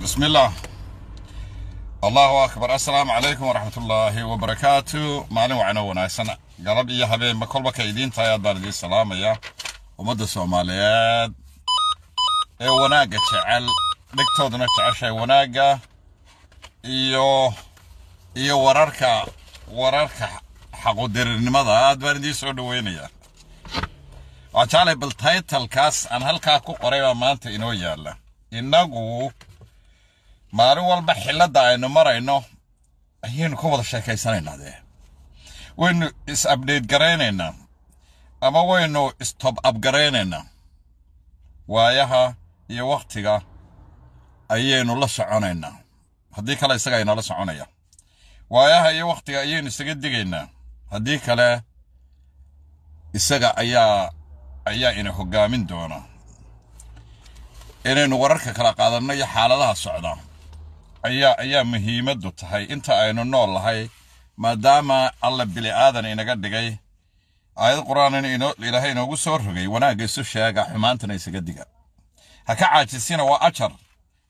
بسم الله، الله أكبر. السلام عليكم ورحمة الله وبركاته. Maalin wacno wanaagsan, galab iyo habeenba kolba ka idiin tahay, aad baan idiin salaamaya. Ummadda Soomaaliyeed ee wanaagga jecel, dhegtooduna jeceshahay wanaagga iyo wararka xaqudirirnimada, aad baan idiin soo dhaweynaya. Waxaan jeclay bal title-kaas aan halkaa ku qoray baa maanta inoo yaalla. Innagu maalin walba xilladda aynu marayno ayaynu ka wada sheekaysanaynaa, dee waynu is update garaynaynaa ama waynu is top up garaynaynaa. Waayaha iyo waktiga ayaynu la soconaynaa, haddii kale isaga aynala soconaya. Waayaha iyo waktiga ayaynu isaga digaynaa, haddii kale isaga ayaa ina hoggaamin doona. Inaynu wararka kala qaadanno iyo xaaladaha socda ayaa muhiimaddu tahay inta aynu nool lahay, maadaama Alla bili aadan inaga dhigay, aayad Qur-aanina inoo Ilaahay inoogu soo rogay: wanaagga isu sheega, xumaantana isaga diga. Ha ka caajisina, waa ajar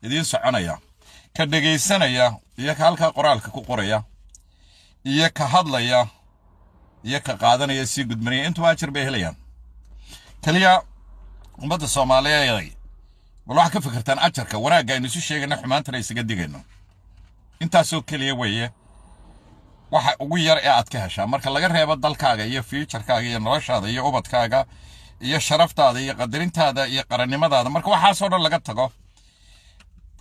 idiin soconaya. Ka dhegaysanaya iyo ka halkaa qoraalka ku qoraya iyo ka hadlaya iyo ka qaadanaya, sii gudmanaya, intuba ajar bay helayaan. Keliya ummadda Soomaaliyeed, bal waxaad ka fikirtaan ajarka wanaagga aynu isu sheegayno, xumaantana isaga digayno. Intaasoo keliya weeye waxa ugu yar ee aad ka heshaa, marka laga reebo dalkaaga iyo future-kaaga iyo noloshaada iyo ubadkaaga iyo sharaftaada iyo qadarintaada iyo qarannimadaada. Marka waxaasoo dhan laga tago,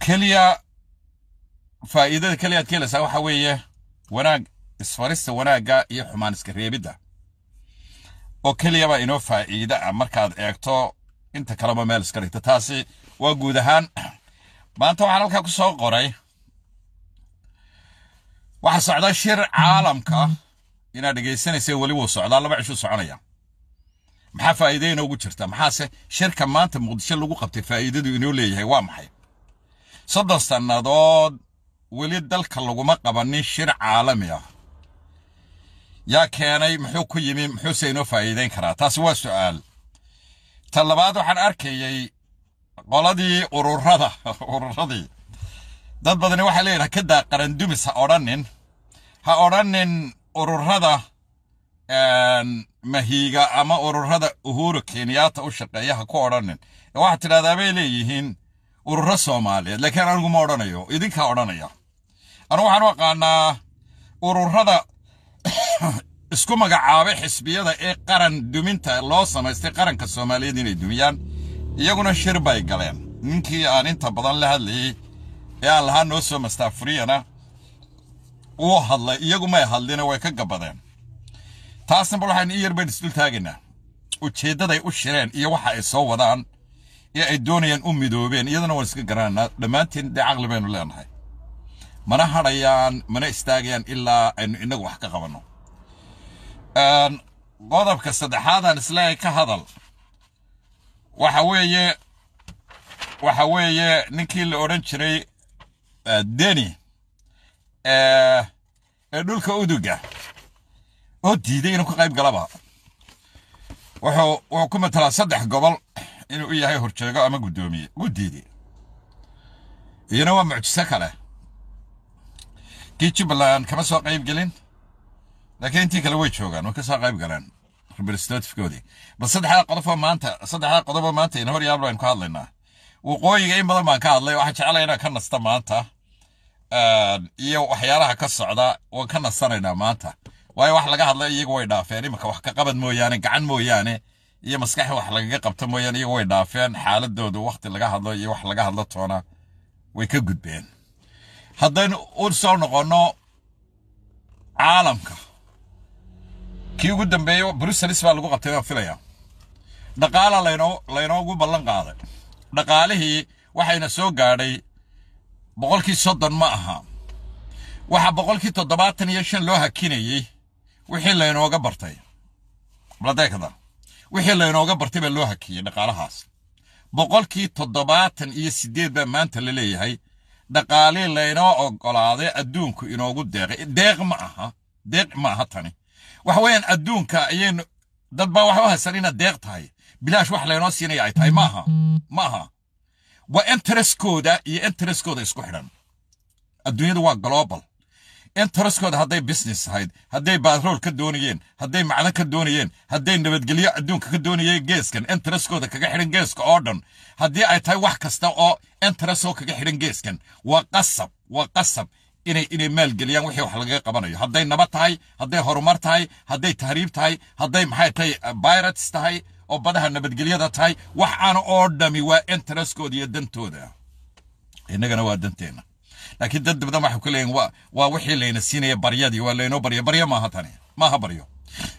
keliya faa'iidada keliya aad ka helaysaa waxa weeye wanaag isfarista, wanaagga iyo xumaan iska reebidda oo keliyaba inoo faa'iide ah, markaad eegto inta kaleba meel iska dhigta. Taasi waa guud ahaan. Maanta waxaan halkaa ku soo qoray: waxaa socda shir caalamka inaad dhegaysanaysa, weli wuu socdaa, 2 cishuu soconaya. Maxaa faa'iide inoogu jirta? Maxaase shirka maanta Muqdisho lagu qabtay faa'iidadu inoo leeyahay waa maxay? 30 sannadood weli dalka laguma qabanin shir caalami ah. Yaa keenay? Muxuu ku yimi? Muxuuse inoo faa'iideyn karaa? Taasi waa su'aal. Ta labaad, waxaan arkayey qoladii ururada. Ururadii, dad badani waxay leeyihin kadaa qarandumis ha odhanin, ha odhanin ururada mahiiga ama ururada Uhuru Kenyatta u shaqeeya ha ku odhanin, waxaad tidhahdaa bay leeyihiin ururo Soomaaliyeed. Laakiin anigu ma odhanayo, idinkaa odhanaya. Anigu waxaan u aqaanaa ururada isku magacaabay xisbiyada ee qaran duminta loo samaystay, qaranka Soomaaliyeed inay dumiyaan. Iyaguna shir bay galeen. Ninkii aan inta badan la hadlayey ee aan lahaa noo soo mastaafuriyana wuu hadlay, iyagu may hadlina, way ka gabadeen. Taasna bal waxaan in yar bayn isdul taagaynaa ujeeddaday u shireen iyo waxa ay soo wadaan ee ay doonayaan u midoobeen. Iyadana waan iska garanaynaa dhammaanteen, dee caqli baynu leenahay. Mana hadhayaan, mana istaagayaan ilaa aynu innagu wax ka qabanno. Qodobka saddexaadaan isleeyahay ka hadal waxa weeye ninkii la odhan jiray Deni ee dhulka uduga oo diiday inuu ka qayb galaba. Wuxuu ku matalaa 3 gobol inuu u yahay horjeego ama guddoomiye, wuu diiday. Iyana waa mucjiso kale. Kii Jubbaland kama soo qayb gelin, laakiin intii kale way joogaan, way ka soo qayb galeen representative-koodii. Bal saddexdaa qodoboo maanta ina hor yaablo aynu ka hadlaynaa. Waqooyiga in badan baan ka hadlay, waxaan jeclay inaan ka nasta maanta iyo waxyaalaha ka socda. Waan ka nasanaynaa maanta, waayo wax laga hadlay iyagu way dhaafeen iminka. Wax ka qabad mooyaane, gacan mooyaane iyo maskax wax lagaga qabto mooyaane, iyagu way dhaafeen xaaladoodu. Wakti laga hadlo iyo wax laga hadlo toona way ka gudbeen. Haddaynu u soo noqonno caalamka, kii ugu dambeeyey Brussels baa lagu qabtay baan filaya. Dhaqaala laynoogu ballan qaaday. Dhaqaalihii waxayna soo gaadhay 30% ma aha. Waxa 75% loo hakinayey wixii laynooga bartay bladeekada, wixii laynooga bartay baa loo hakiyey dhaqaalahaas. 78% baa maanta la leeyahay dhaqaalii laynoo oggolaaday, adduunku inoogu deeqay. Deeq ma aha, deeq ma aha tani. Waxa weeyaan adduunka ayaynu, dad baa waxa u haysan inaad deeq tahay, bilaash wax laynoo siinaya ay tahay. Maaha, ma aha. Waa interestkooda iyo interestkooda isku xidhan. Adduunyadu waa global. Interestkooda, hadday business ahayd, hadday batrool ka doonayeen, hadday macdan ka doonayeen, hadday nabadgelyo adduunka ka doonayeen, geeskan interestkooda kaga xidhan, geeska oo dhan haddii ay tahay, wax kasta oo interest oo kaga xidhan geeskan, waa qasab, waa qasab inay maalgeliyaan wixii wax lagaga qabanayo, hadday nabad tahay, hadday horumar tahay, hadday tahriib tahay, hadday maxay tahay pirates tahay oo badaha nabadgelyada tahay. Wax aan oo dhami waa interestkooda iyo dantooda, innagana waa danteenna. Laakiin dad badan waxay ku leeyihin waa wixii layna siinaya, baryadii waa laynoo baryo. Baryo maaha tani, maaha baryo.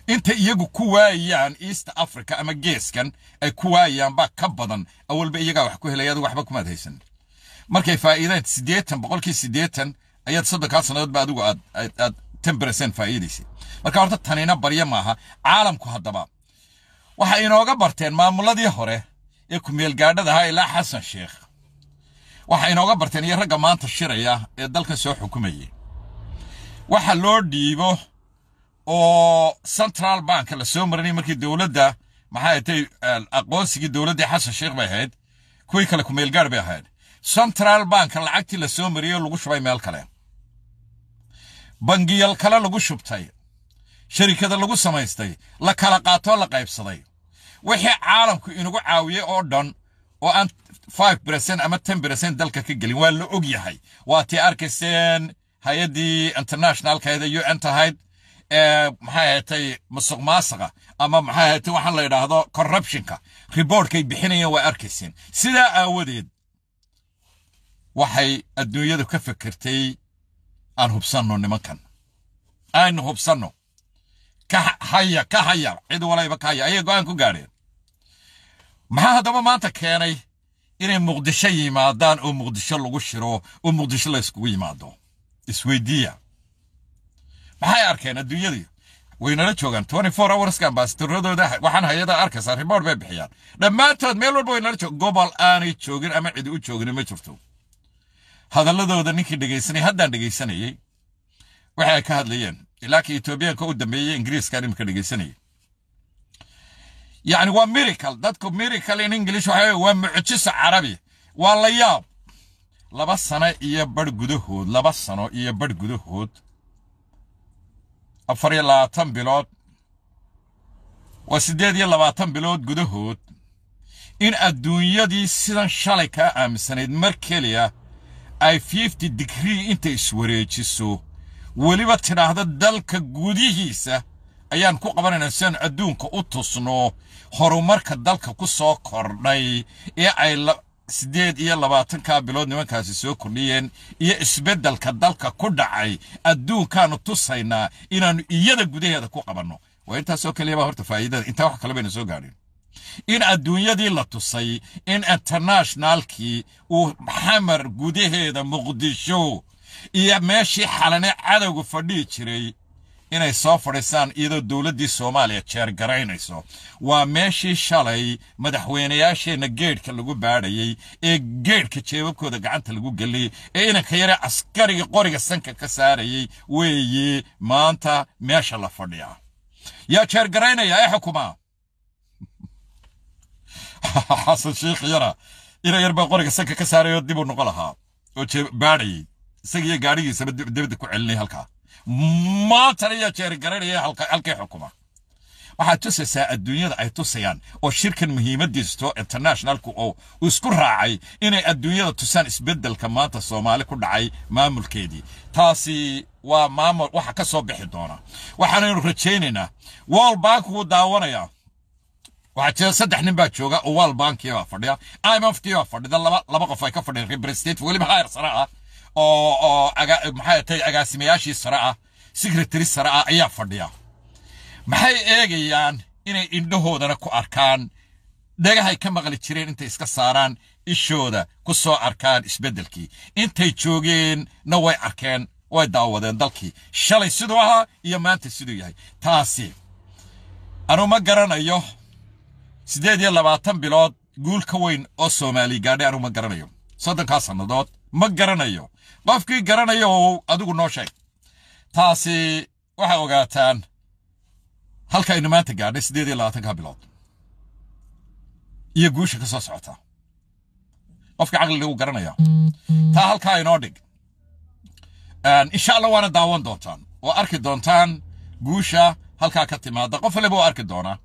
Inta iyagu ku waayaan East Africa ama geeskan ay ku waayaan baa ka badan. Awalba iyagaa wax ku helaya, adigu waxba kumaad haysan. Markay faa'iideen 80%, ayaad 30-kaa sannadood ba adigu aad 10% faa'iidaysay. Marka horta tanina baryo maaha. Caalamku haddaba waxay inooga barteen maamuladii hore ee ku-meelgaadhada ahaa ilaa Xasan Sheekh, waxay inooga barteen iyo ragga maanta shiraya ee dalkan soo xukumayay, waxa loo dhiibo oo Central Bank la soo marinay markii dowladda, maxay tahay, aqoonsigii dowladdii Xasan Sheekh bay ahayd, kuwii kale ku-meelgaadh bay ahayd. Central Bank lacagtii la soo mariyey oo lagu shubay meel kale, bangiyal kale lagu shubtay, sharikada lagu samaystay, la kala qaatoo la qaybsaday, wixii caalamku inagu caawiyey oo dhan oo aan 5% ama 10% dalka ka gelin, waa la og yahay. Waa tii arkayseen hay-addii internationalkeeda UN tahayd, maxay ahatay, musuq maasuqa ama maxay ahatay waxaan la yidhaahdo corruptionka, reportkay bixinayeen waa arkayseen. Sidaa aawadeed waxay adduunyadu ka fekertay, aan hubsanno nimankan, aynu hubsanno, ka haya, ka haya, cid walayba ka haya, ayay go'aan ku gaadheen. Maxaa haddaba maanta keenay inay Muqdisho yimaadaan oo Muqdisho lagu shiro oo Muqdisho la iskugu yimaado? Isweydiiya, maxay arkeen? Adduunyadii waynala joogaan 24 hourska, ambasadaradooda waxaan hay-ada arkaysaa, report bay bixiyaan dhammaantood, meel walba waynala joog. Gobol aanay joogin ama cidi u joogin ma jirto. Hadalladooda ninkii dhegaysanay, haddaan dhegaysanayey waxa ay ka hadlayeen, ilaa kii Etoobiyaanka u dambeeyey, Ingiriiskaan imika dhegaysanayay. Yacni waa miracle. Dadku miracle in English waxa waa mucjiso, Carabi waa la yaab. 2 sano iyo badh gudahood, 2 sano iyo badh gudahood, 24 bilood, waa 28 bilood gudahood, in adduunyadii sidan shalay kaa aaminsanayd mar keliya ay 50 degree intay iswareejiso, weliba tidhaahda dalka gudihiisa ayaan ku qabanaynaa si aan adduunka u tusno horumarka dalka ku soo kordhay ee ay 28-kaa bilood nimankaasi soo kordhiyeen iyo isbeddelka dalka ku dhacay adduunkaanu tusaynaa inaannu iyada gudaheeda ku qabanno. Waa intaasoo keliyaba horta faa'iidada. Intaa wax kale bayna soo gaadhin, in adduunyadii la tusay in internationalkii uu Xamar gudaheeda, Muqdisho iyo meeshii Xalane cadowga fadhihi jiray, inay soo fadhiisaan iyadoo dowladdii Soomaaliya jeergaraynayso. Waa meeshii shalay madaxweynayaasheenna geedhka lagu baadhayey ee geedhka jeebabkooda gacanta lagu geliyey ee inanka yare askarigii qoriga sanka ka saarayey weeye maanta meesha la fadhiyaa. Yaa jeergaraynaya ee xukumaa? Xasan Sheikh yara ina yar baa qoriga sanka ka saarayoo dib u noqon lahaa oo baadhayey, isagiyo gaadhigiisaba dibadda ku celinay halkaa. Maantana yaa jeergaraynaya halkay xukuma? Waxaad tusaysaa adduunyada ay tusayaan oo shirkan muhiimadiisto internationalku oo isku raacay inay adduunyada tusaan isbeddelka maanta Soomaali ku dhacay maamulkeedii. Taasi waa maamul waxa ka soo bixi doona. Waxaanaynu rajaynaynaa World Bank wuu daawanayaa. Waxaa jira saddex nin baa jooga oo World Bankii baa fadhiya, IMF tii baa fadhida, laba qof ay ka fadhiyaan, representative weliba hayr sare ah oo maxay tahay, agaasimayaashii sare ah, secretary sare ah ayaa fadhiya. Maxay eegayaan? Inay indhahoodana ku arkaan, dhagahay ka maqli jireen intay iska saaraan, ishooda ku soo arkaan isbeddelkii. Intay joogeenna way arkeen, way daawadeen dalkii shalay siduu ahaa iyo maanta siduu yahay. Taasi anu ma garanayo. 28 bilood guul ka weyn oo Soomaali gaadhay anu ma garanayo. 30-kaa sannadood ma garanayo. Qofkii garanayo adigu noo sheeg. Taasi waxaa ogaataan halka aynu maanta gaadhay 28-kaa bilood iyo guusha ka soo socota. Qofka caqli lagu garanaya taa halkaa inoo dhig. Insha Allah waana daawan doontaan oo arki doontaan guusha halkaa ka timaada. Qof waliba oo arki doonaa.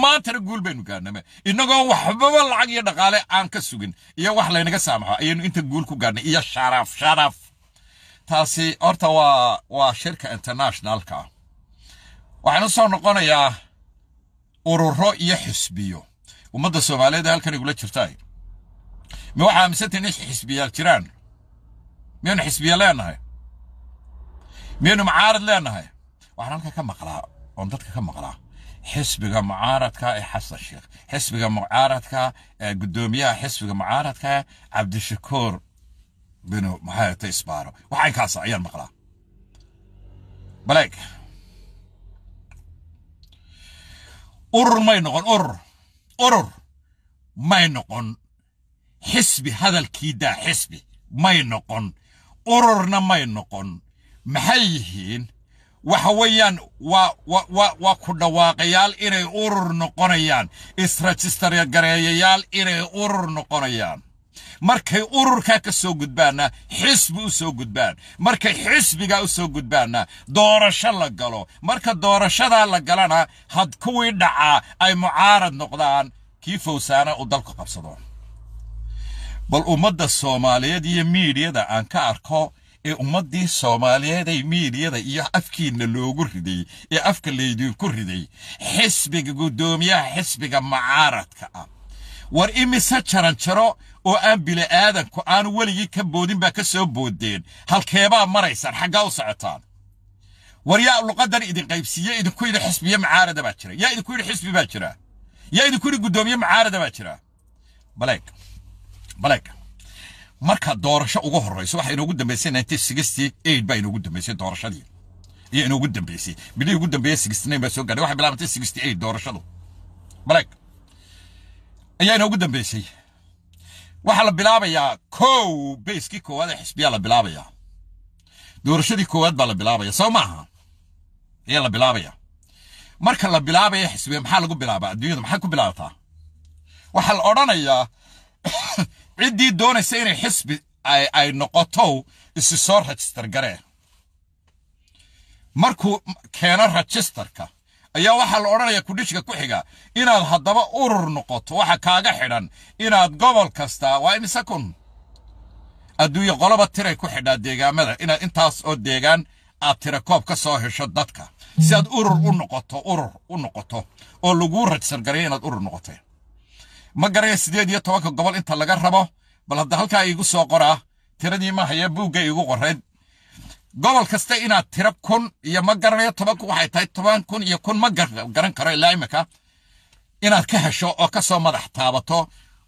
Maantana guul baynu gaarnay, innagoo waxbaba lacag iyo dhaqaale aan ka sugin iyo wax laynaga saamaxo ayaynu inta guul ku gaarnay iyo sharaf sharaf. Taasi horta waa shirka internationalka. Waxaan u soo noqonayaa ururo iyo xisbiyo. Ummadda Soomaaliyeed halkan igula jirtaa, ma waxaa aaminsantahin in xisbiyaal jiraan? Miyaynu xisbiya leenahay? Miyaynu mucaarad leenahay? Waxaan halka ka maqlaa oon dadka ka maqlaa xisbiga mucaaradka ee Xasan Sheekh, xisbiga mucaaradka ee guddoomiyaha xisbiga mucaaradka Cabdishakuur binu maxay tay isbaaro, waxaan kaas ayaan maqlaa. Baleeg, urur may noqon, urur may noqon, xisbi hadalkii daa, xisbi may noqon, ururna may noqon. Maxay yihiin? Waxa weeyaan waa ku dhawaaqayaal inay urur noqonayaan, is-register gareeyayaal inay urur noqonayaan. Markay ururkaa ka soo gudbaanna xisbi u soo gudbaan, markay xisbigaa u soo gudbaanna doorasho la galo, marka doorashadaa la galana had kuwii dhacaa ay mucaarad noqdaan, kii fowsaana uu dalku qabsado. Bal ummadda Soomaaliyeed iyo miidiyada aan ka arko ee ummaddii Soomaaliyeed ay miidiyada iyo afkiina loogu riday ee afka laydinku riday xisbiga, guddoomiyaha xisbiga mucaaradka ah, war imise jaranjaro oo aan bini'aadanku aanu weligii ka boodin baa ka soo boodeen? Halkeebaa maraysaan? Xaggaa u socotaan? War yaa luqadan idin qaybsiiye, idinku yidhi xisbiye mucaarada baa jira? Yaa idinku yidhi xisbi baa jira? Yaa idinku yidhi guddoomiye mucaarada baa jira? Baleeg, baleeg, marka doorasho ugu horreyso waxaa inoogu dambeysay 1968 baa inoogu dambeysay doorashadii iyo inoogu dambeysay bilihii ugu dambeeyey. 69 baa soo gaadhay, waxay bilaabantay 68 doorashadu. Baleeg ayaa inoogu dambeysay. Waxaa la bilaabayaa kow bayskii koowaad ee xisbiyaa la bilaabayaa, doorashadii koowaad baa la bilaabaya, soo maaha? Ayaa la bilaabaya. Marka la bilaabaya xisbiya maxaa lagu bilaabaa? Adduunyada maxaa ku bilaabataa? Waxaa la odhanayaa ciddii doonaysa inay xisbi ay noqoto isi soo register garee. Markuu keeno registerka ayaa waxaa la odhanayaa kudhishiga ku xiga inaad haddaba urur noqoto waxa kaaga xidhan inaad gobol kasta, waa imise kun adduunye qoloba tiray ku xidhaa deegaamada, inaad intaas oo deegaan aad tira koob ka soo hesho dadka si aad urur u noqoto, urur u noqoto oo laguu register gareeyo inaad urur noqotay. Ma garaya 18-ka gobol inta laga rabo. Bal hadda halkaa iigu soo qoraa tiradii, ma haya buugga iigu qorayd. Gobol kasta inaad tiro 1000 iyo, ma garanayo 10,000 waxay tahay, 10,000 iyo 1000 ma garan karo ilaa imika, inaad ka hesho oo ka soo madax taabato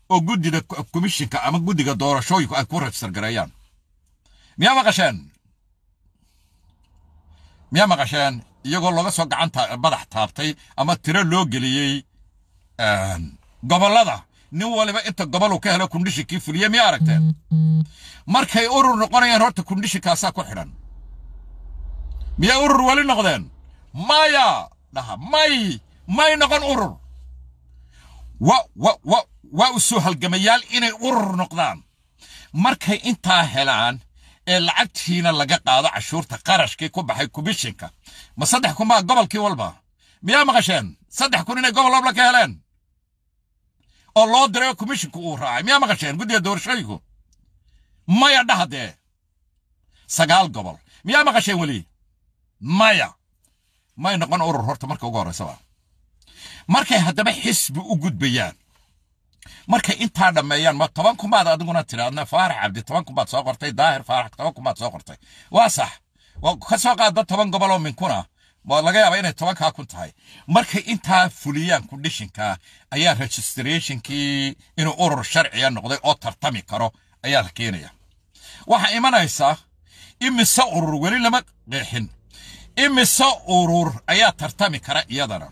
oo guddida komishinka ama guddiga doorashooyinku ay ku register gareeyaan. Miyaa maqasheen? Miyaa maqasheen iyagoo looga soo gacanta madax taabtay ama tiro loo geliyey gobollada, nin waliba inta gobol uu ka helo conditionkii fuliye? Miyaa aragteen? Markay urur noqonayaan horta conditionkaasaa ku xidhan. Miyaa urur weli noqdeen? Maya dhaha, may noqon urur. Wa wa wa waa u soo halgamayaal inay urur noqdaan. Markay intaa helaan ee lacagtiina laga qaado, cashuurta qarashkii ku baxay komishinka, ma 3000 baa gobolkii walba? Miyaa maqasheen 3000 inay gobol walba ka heleen oo loo diray oo komishinku uu raacay? Miyaa maqasheen guddiga doorashooyinku? Maya dhaha dee. 9 gobol miyaa maqasheen weli? Maya, may noqon urur horta marka ugu horreysaba. Markay haddaba xisbi u gudbayaan, markay intaa dhammeeyaan, ma 10,000 baad adiguna tidhaadna Faarax Cabdi 10,000 baad soo qortay, Daahir Faarax 10,000 baad soo qortay, waa sax. Waa ka soo qaadba 10 gobol oo minkuna waa laga yaabaa inay 10,000 tahay. Markay intaa fuliyaan conditionka ayaa registrationkii inuu urur sharciya noqday oo tartami karo ayaa la keenaya. Waxaa imanaysa imise urur weli lama qeexin, imise urur ayaa tartami kara iyadana.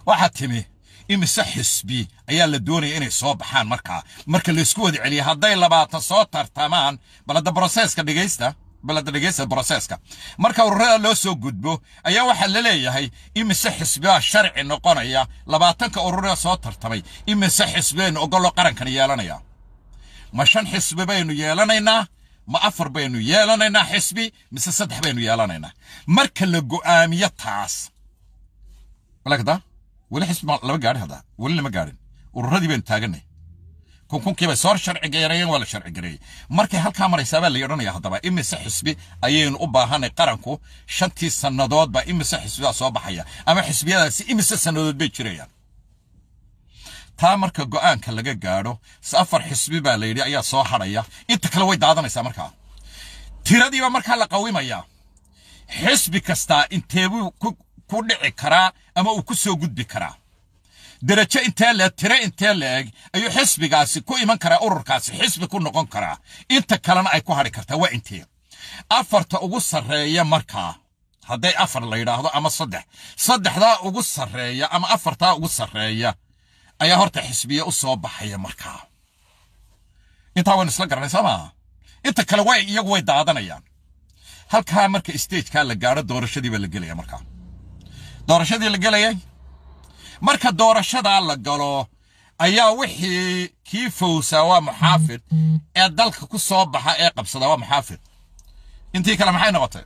Waxaa timi imise xisbi ayaa la doonaya inay soo baxaan. Markaa marka laysku wada celiya hadday 20 soo tartamaan, bal hadda processka dhegaysta, Balada dhegeysta processka. Marka ururada loo soo gudbo ayaa waxaa la leeyahay imise xisbiyaa sharci noqonaya 20-ka ururada soo tartamay, imise xisbiyaynu ogolo qarankan yeelanaya? Ma 5 xisbi baynu yeelanaynaa, ma 4 baynu yeelanaynaa xisbi, mise 3 baynu yeelanaynaa? Marka la go'aamiyo taas, walakada weli xisbi lama gaadhin, hadda weli lama gaadhin, ururadii baynu taaganay, kunkunkii bay soo sharci gareeyeen, waa la sharci gareeyey. Markay halkaa maraysaa baa la odhanaya haddaba imise xisbi ayaynu u baahanay qaranku 5tii sannadoodba, imise xisbiyaa soo baxaya ama xisbiyadaasi imise sannadood bay jirayaan? Taa marka go'aanka laga gaadho, 4 xisbi baa la yidhi ayaa soo hadhaya, inta kale way daadanaysaa. Markaa tiradiiba markaa la qawimayaa, xisbi kastaa inteebuu ku dhici karaa ama uu ku soo gudbi karaa darajo intee leeg, tiro intee leeg ayuu xisbigaasi ku iman karaa, ururkaasi xisbi ku noqon karaa, inta kalena ay ku hadhi kartaa waa intee? 4ta ugu sarreeya markaa, hadday 4 la yidhaahdo ama 3, 3-daa ugu sarreeya ama 4taa ugu sarreeya ayaa horta xisbiya u soo baxaya. Markaa intaa waynu isla garanay, soo maaha? Inta kale way iyagu way daadanayaan. Halkaa marka stagekaa la gaadho, doorashadii baa la gelaya. Markaa doorashadii la gelayay, marka doorashadaa la galo ayaa wixii kii fowsaa waa muxaafid, ee dalka ku soo baxa ee qabsada waa muxaafid. Intii kale maxay noqotay?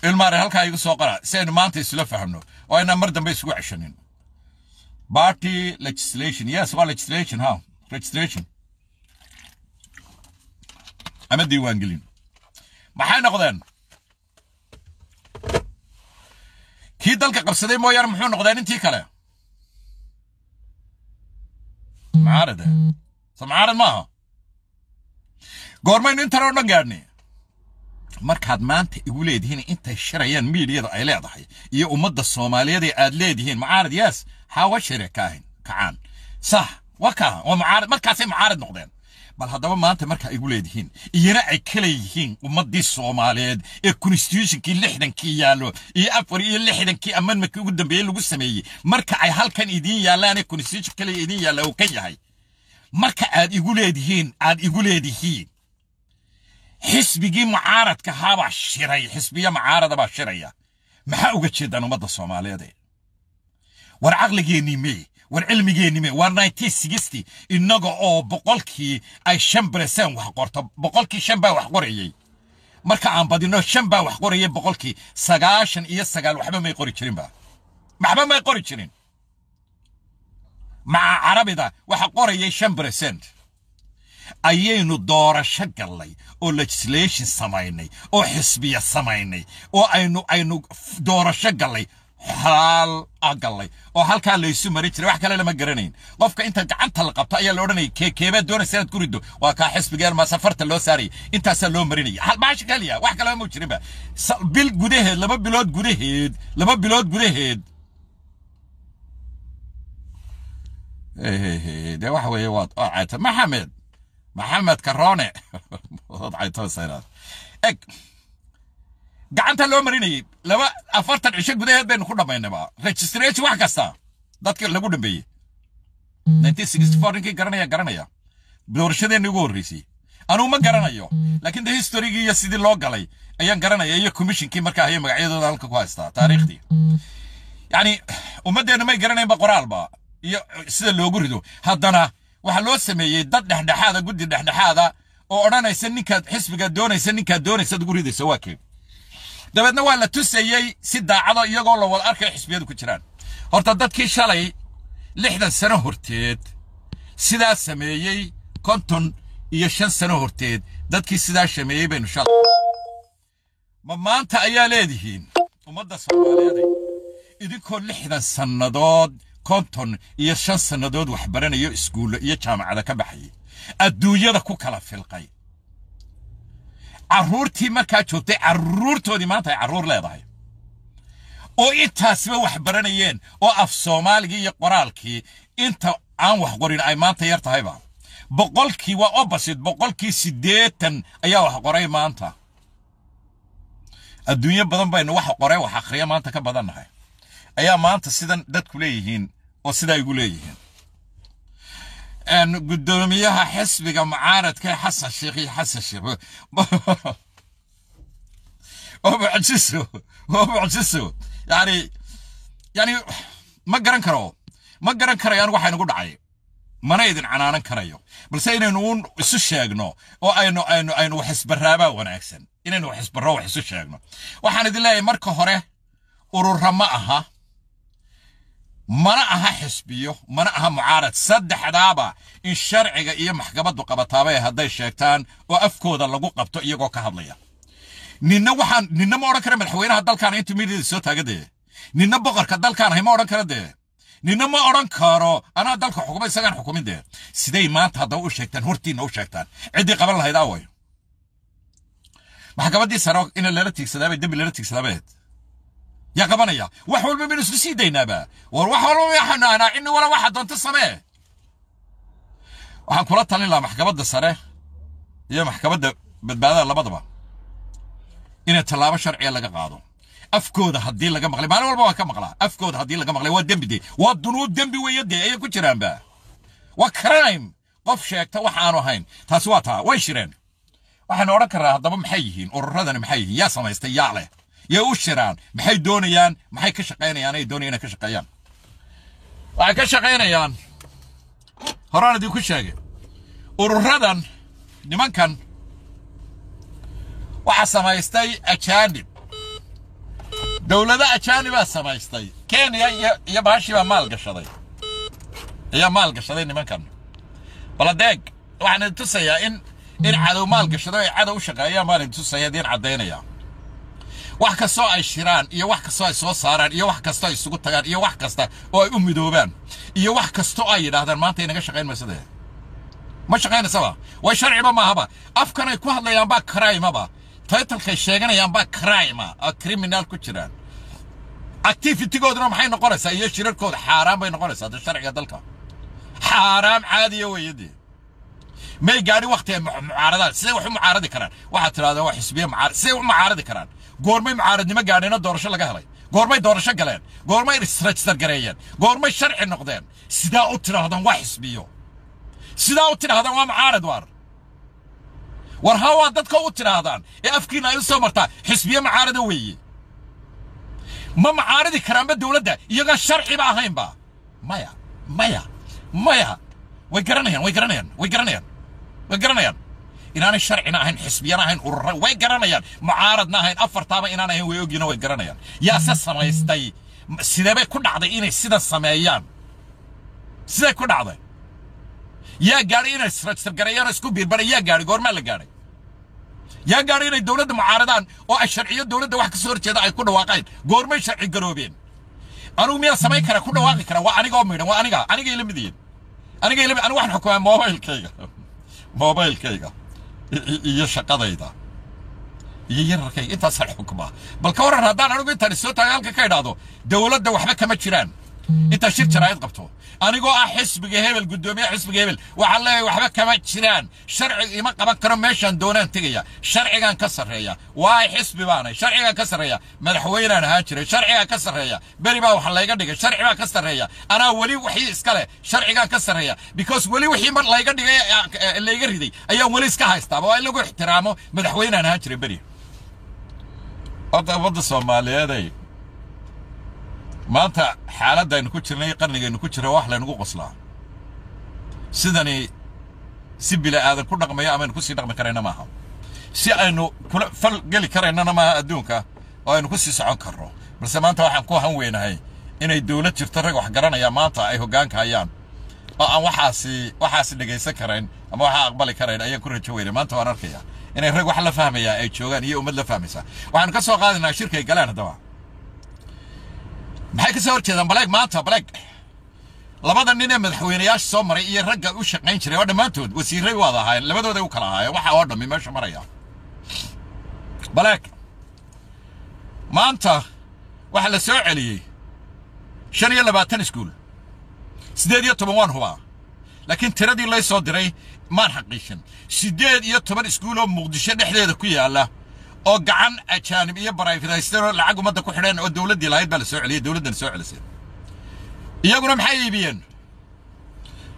Ilmaare halkaa igu soo qora si aynu maanta isula fahamno oo aynaan mar dambe isugu ceshanin. Party legislation, yes, waa legislation, ha, registration ama diiwaangelin. Maxay noqdeen? Kii dalka qabsaday mooyaane muxuu noqdeen intii kale? Mucaarade so mucaarad maaha. Goormaynu intan oo dhan gaadhnay? Markaad maanta igu leedihiin intay shirayaan miidiyada ay leedahay iyo ummadda Soomaaliyeed ee aad leedihiin mucaarad, yes, xaawa shire kaahin kacaan, sax, waa kaa, waa mucaarad. Markaasay mucaarad noqdeen. Bal haddaba maanta markaa igu leedihiin iyana ay kala yihiin ummaddii Soomaaliyeed ee constitutionkii 60-kii yaallo iyo 64-kii amendmentkii ugu dambeeyey lagu sameeyey, marka ay halkan idiin yaallaanee constitution kaliya idiin yaalla uu kan yahay, marka aad igu leedihiin, aad igu leedihiin xisbigii mucaaradka ahaabaa shiray, xisbiya mucaarada baa shiraya, maxaa uga jeedaan ummadda Soomaaliyeed? War caqligeennii mee? War cilmigeennii mee? War 1960 innaga oo boqolkii ay 5% wax qorto, boqolkii 5 baa wax qorayey, marka aan badino 5 baa wax qorayay, boqolkii 99 waxba may qori jirinba, waxba may qori jirin. Maca Carabida waxa qorayay 5% ayaynu doorasho gallay oo legislation samaynay oo xisbiya samaynay oo aynu doorasho gallay, xalaal ah gallay, oo halkaa laysu marin jiray. Wax kale lama garanayn. Qofka inta gacanta la qabto ayaa la odhanayay keekeebaad doonaysa inaad ku riddo? Waa kaa xisbigeen, maa safarta loo saarayay, intaasaa loo marinaya, hal baasha kaliya, wax kale ma jirinba. Bil gudaheed, 2 bilood gudaheed, 2 bilood gudaheed dee waxa weeye waad oo cayta Maxamed Karoone, waad cayta eg gacanta loo marinayay. 40 cisho gudaheed baynu ku dhammaynaba registration, wax kasta dadka lagu dhameeyey. 1964 ninkii garanaya garanaya doorashadeenni ugu horreysay. Anugu ma garanayo, laakiin de historygii iyo sidii loo galay ayaan garanaya, iyo commissionkii markaa haya magacyadooda halka ku haystaa taariikhdii. Yacni ummaddeennu may garanaynba qoraalba iyo sida loogu rido. Haddana waxaa loo sameeyey dad dhexdhexaada, guddi dhexdhexaada oo odhanaysa ninkaad xisbiga doonaysa, ninkaad doonaysa ugu ridaysa waa kee. Dabeedna waa la tusayey si daacado iyagoo la wada arkayo xisbiyadu ku jiraan. Horta dadkii shalay 60 sano horteed sidaa sameeyey, 55 sano horteed dadkii sidaa shameeyey baynu shalay, ma maanta ayaa leedihiin ummadda Soomaaliyeed idinkoo 60 sannadood, 55 sannadood wax baranayo, iskuullo iyo jaamacada ka baxayay, adduunyada ku kala filqay, carruurtii markaa joogtay carruurtoodii maanta ay carruur leedahay oo intaasiba wax baranayeen oo af Soomaaligii iyo qoraalkii inta aan wax qorin ay maanta yar tahayba, boqolkii waa opposite, 80% ayaa wax qoray maanta. Adduunyo badan baynu wax qoray, wax akhriya maanta ka badannahay, ayaa maanta sidan dadku leeyihiin oo sidaa igu leeyihiin. Guddoomiyaha xisbiga mucaaradka Xasan Sheekh iyo Xasan Sheekh, waa mucjiso, waa mucjiso. Yani ma garan karo, ma garan karayo anigu waxaa inagu dhacay, mana idin canaanan karayo, balse inaynu uun isu sheegno oo aynu wax isbarraabaa wanaagsan, inaynu wax isbarro, wax isu sheegno. Waxaan idin leeyahay, marka hore urura ma aha, mana aha xisbiyo, mana aha mucaarad. Saddexdaaba in sharciga iyo maxkamaddu qabataabay hadday sheegtaan oo afkooda lagu qabto iyagoo ka hadlaya. Ninna waxaan ninna ma odhan kara madaxweynaha dalkaan intuu midyada soo taaga dee. Ninna boqorka dalkaan ahay ma odhan kara dee. Ninna ma odhan karo anaa dalka xukuma isagaan xukumin dee. Siday maanta haddaba u sheegtaan, hortiinna u sheegtaan? Ciddii qaban lahayd aaway? Maxkamaddii sare in lala tiigsadaabay, dembi lala tiigsadaabay ahayd. Yaa qabanaya? Wax walba baynu isku sii daynaaba. War wax walba waxaanu ahnaa cinni wala waxa doonta samee. Waxaan kula talin lahaa maxkamadda sare iyo maxkamadda badbaadada labadaba inay tallaabo sharciya laga qaado afkooda haddii laga maqlay. Maalin walba waan ka maqlaa. Afkooda haddii laga maqlay waa dembi dee, waa dunuub, dembi weeye dee, ayay ku jiraanba, waa crime qof sheegta wax aanu ahayn. Taasi waa taa. Way shireen. Waxaynu odhan karraa haddaba, maxay yihiin ururadani? Maxay yihiin? Yaa samaystay? Yaa leh? Yay u shiraan? Maxay doonayaan? Maxay ka shaqaynayaan? Ay doonayaan inay ka shaqeeyaan, waxay ka shaqaynayaan horaan idinku sheegay. Ururadan nimankan waxaa samaystay ajaanib, dowlado ajaanibaa samaystay. Kenya iyo baashii baa maal gashaday, ayaa maal gashaday nimankan. Baladeeg, waxaan idin tusayaa in cadow maal gashado, ay cadow u shaqeeyaan baan idin tusaya, idiin caddaynaya. Wax kastoo ay shiraan iyo wax kastoo ay soo saaraan iyo wax kastoo ay isugu tagaan iyo wax kasta oo ay u midoobaan iyo wax kastoo ay yidhaahdaan maanta inaga shaqayn mayso dee, ma shaqaynaysaba, way sharciba maahaba. Afkan ay ku hadlayaan baa crime-aba, title-kay sheeganayaan baa crime ah, criminal ku jiraan. Activity-gooduna maxay noqonaysaa iyo shirarkooda? Xaaraan bay noqonaysaa de, sharciga dalka xaaraam caadiya weeye dee. May gaadhi wakti ay mucaaradaan. Siday wax u mucaaradi karaan? Waxaad tidhahdaa waa xisbiye mucaarad. Siday u mucaaradi karaan? Goormay mucaaradnimo gaadheena doorasho laga helay? Goormay doorasho galeen? Goormay register gareeyeen? Goormay sharci noqdeen? Sidaa u tidhaahdaan waa xisbiyo? Sidaa u tidhaahdaan waa mucaarad? War ha, waa dadka u tidhaahdaan ee afkiina ay u soo martaa xisbiye mucaarada weeye. Ma mucaaradi karaanba dowladda iyagoon sharciba ahaynba? Maya, maya, maya. Way garanayaan, way garanayaan, way garanayaan, way garanayaan inaanay sharcina ahayn, xisbiyana ahayn, urura way garanayaan, mucaaradna ahayn. Afartaaba inaan ahayn way ogyihin, way garanayaan. Yaase samaystay? Sidee bay ku dhacday inay sidan sameeyaan? Sidee ku dhacday? Yaa gaadhay inay register gareeyaan oo isku biirbaray? Yaa gaadhay? Goormaa la gaadhay? Yaa gaadhay inay dowladda mucaaradaan oo ay sharciyo dowladda wax ka soo horjeeda ay ku dhawaaqeen? Goormay sharci garoobeen? Anigu miyaa samayn kara, ku dhawaaqi kara? Waa anigoo midhan, waa aniga, anigay la mid yihiin, anigay la mid. Anigu waxaan xukumaa mobilkayga, mobilkayga iyo shaqadayda iyo yararkayga, intaasaan xukumaa. Bal ka warran haddaan anigu intaan isoo taaga halka ka idhaahdo dowladda waxba kama jiraan, intaan shir jaraa'id qabto anigoo ah xisbiga hebel, guddoomiyaha xisbiga hebel, waxaan leeyahay waxba kama jiraan, sharciga ima qaban karo, meeshaan doonaan tegaya, sharcigaan ka sarreeya, waay xisbi baanay, sharcigaan ka sarreeya, madaxweynaan ahaan jiray, sharcigaan ka sarreeya, beri baa wax layga dhigay, sharci baa ka sarreeya, anaa weli wixii iska leh, sharcigaan ka sarreeya, because weli wixii mar layga dhigay layga riday ayaan weli iska haystaaba, waa in lagu ixtiraamo, madaxweynaan ahaan jiray beri. Horta ummadda Soomaaliyeeday, maanta xaaladaynu ku jirnay, qarnigaynu ku jirra, wax laynagu qoslaa. Sidani si bila aadan ku dhaqmayo amaynu kusii dhaqmi karayna maaha, si aynu kula fal geli karaynana maaha adduunka oo aynu kusii socon karno. Balse maanta waxaan ku han weynahay inay dowlad jirto, rag wax garanaya maanta ay hoggaanka hayaan oo aan waxaasi dhegaysan karayn ama waxaa aqbali karayn ayaan ku rajo weynay. Maanta waan arkaya inay rag wax la fahmayaa ay joogaan iyo ummad la fahmaysaa. Waxaanu ka soo qaadaynaa shirkay galeen. Haddaba maxay ka soo horjeedaan? Baleeg maanta, baleeg labada nin ee madaxweynayaasha soo maray iyo ragga u shaqayn jiray oo dhammaantood wasiiray waada ahaayeen, labadooday u kala ahaayeen waxa oo dhammi meesha maraya. Baleeg maanta waxaa la soo celiyey 25 iskuul, 18 waan hubaa, laakiin tiradii lay soo diray maan xaqiijin. 18 iskuul oo Muqdisho dhexdeeda ku yaalla oo gacan ajaanib iyo private-aysteen oo lacag ummadda ku xidheen oo dowladdii lahayd baa la soo celiyey, dowladdan soo celisay. Iyaguna maxay iibiyeen?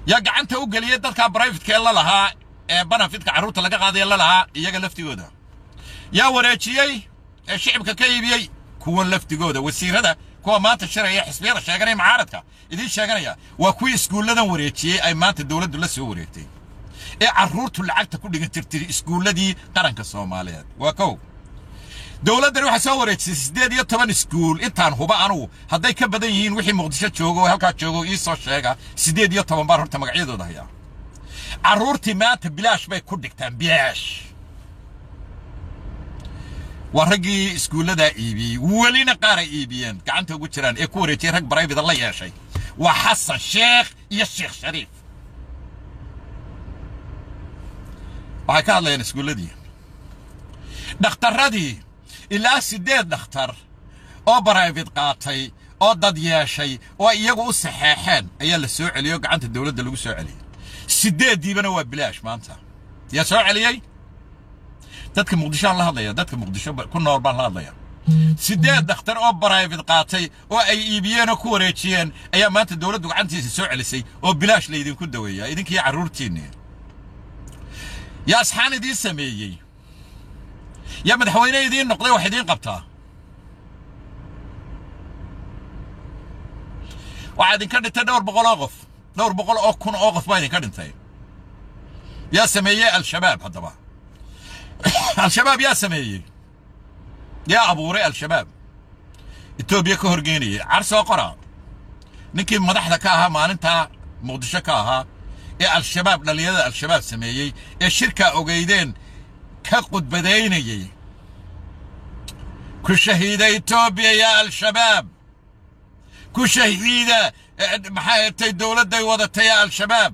Yaa gacanta u geliyay dadka private-ka la lahaa ee benefit-ka carruurta laga qaaday la lahaa iyaga laftigooda? Yaa wareejiyey ee shicibka ka iibiyey? Kuwan laftigooda, wasiirada, kuwa maanta shiraya, xisbiyada sheeganaya, mucaaradka idiin sheeganaya, waa kuwii iskuulladan wareejiyey ay maanta dowladdu la soo wareegtay ee carruurtu lacagta ku dhigan jirtay iskuulladii qaranka Soomaaliyeed. Waa kow. Dowladdani waxay soo wareejisay 18 iskuul, intaan huba anugu. Hadday ka badan yihiin, wixii Muqdisho joogo oo halkaa joogo ii soo sheega. 18 baan horta magacyadooda hayaa. Carruurtii maanta bilaash bay ku dhigtaan, bilaash. Waa raggii iskuulladaa iibiyey, welina qaar ay iibiyeen gacanta ugu jiraan ee ku wareejiyey rag private la yeeshay. Waa Xasan Sheekh iyo Sheekh Shariif. Waxay ka hadlayaan iskuulladii. Dhakhtarradii, ilaa siddeed dhakhtar oo private qaatay oo dad yeeshay oo iyagu u saxeexeen ayaa la soo celiyey oo gacanta dowladda lagu soo celiyey. Sideeddiibana waa bilaash maanta. Yaa soo celiyey? Dadka Muqdishoaan la hadlaya, dadka Muqdisho ku nool baan la hadlaya. Sideed dhakhtar oo private qaatay oo ay iibiyeen oo ku wareejiyeen ayaa maanta dowladdu gacantiisa soo celisay oo bilaash laydinku daweeyaa idinkii carruurtiinni. Yaa asxaan idiin sameeyey? Yaa madaxweyne idiin noqday wax idiin qabtaa? Waxaa idinka dhintay dhowr boqol oo qof, dhowr boqol oo kun oo qof baa idinka dhintay. Yaa sameeyey Al-Shabaab haddaba? Al-Shabaab yaa sameeyey? Yaa abuuray Al-Shabaab Etoobiya ka horgeynayay? Car soo qora ninkii madaxda ka ahaa maalintaa Muqdisho ka ahaa ee Al-Shabaab, dhallinyarada Al-Shabaab sameeyey ee shirkaa ogeydeen ka qudbadaynayay: "Ku shahiida Etoobiya yaa Al-Shabaab, ku shahiida maxay tay dowladday wadatay yaa Al-Shabaab."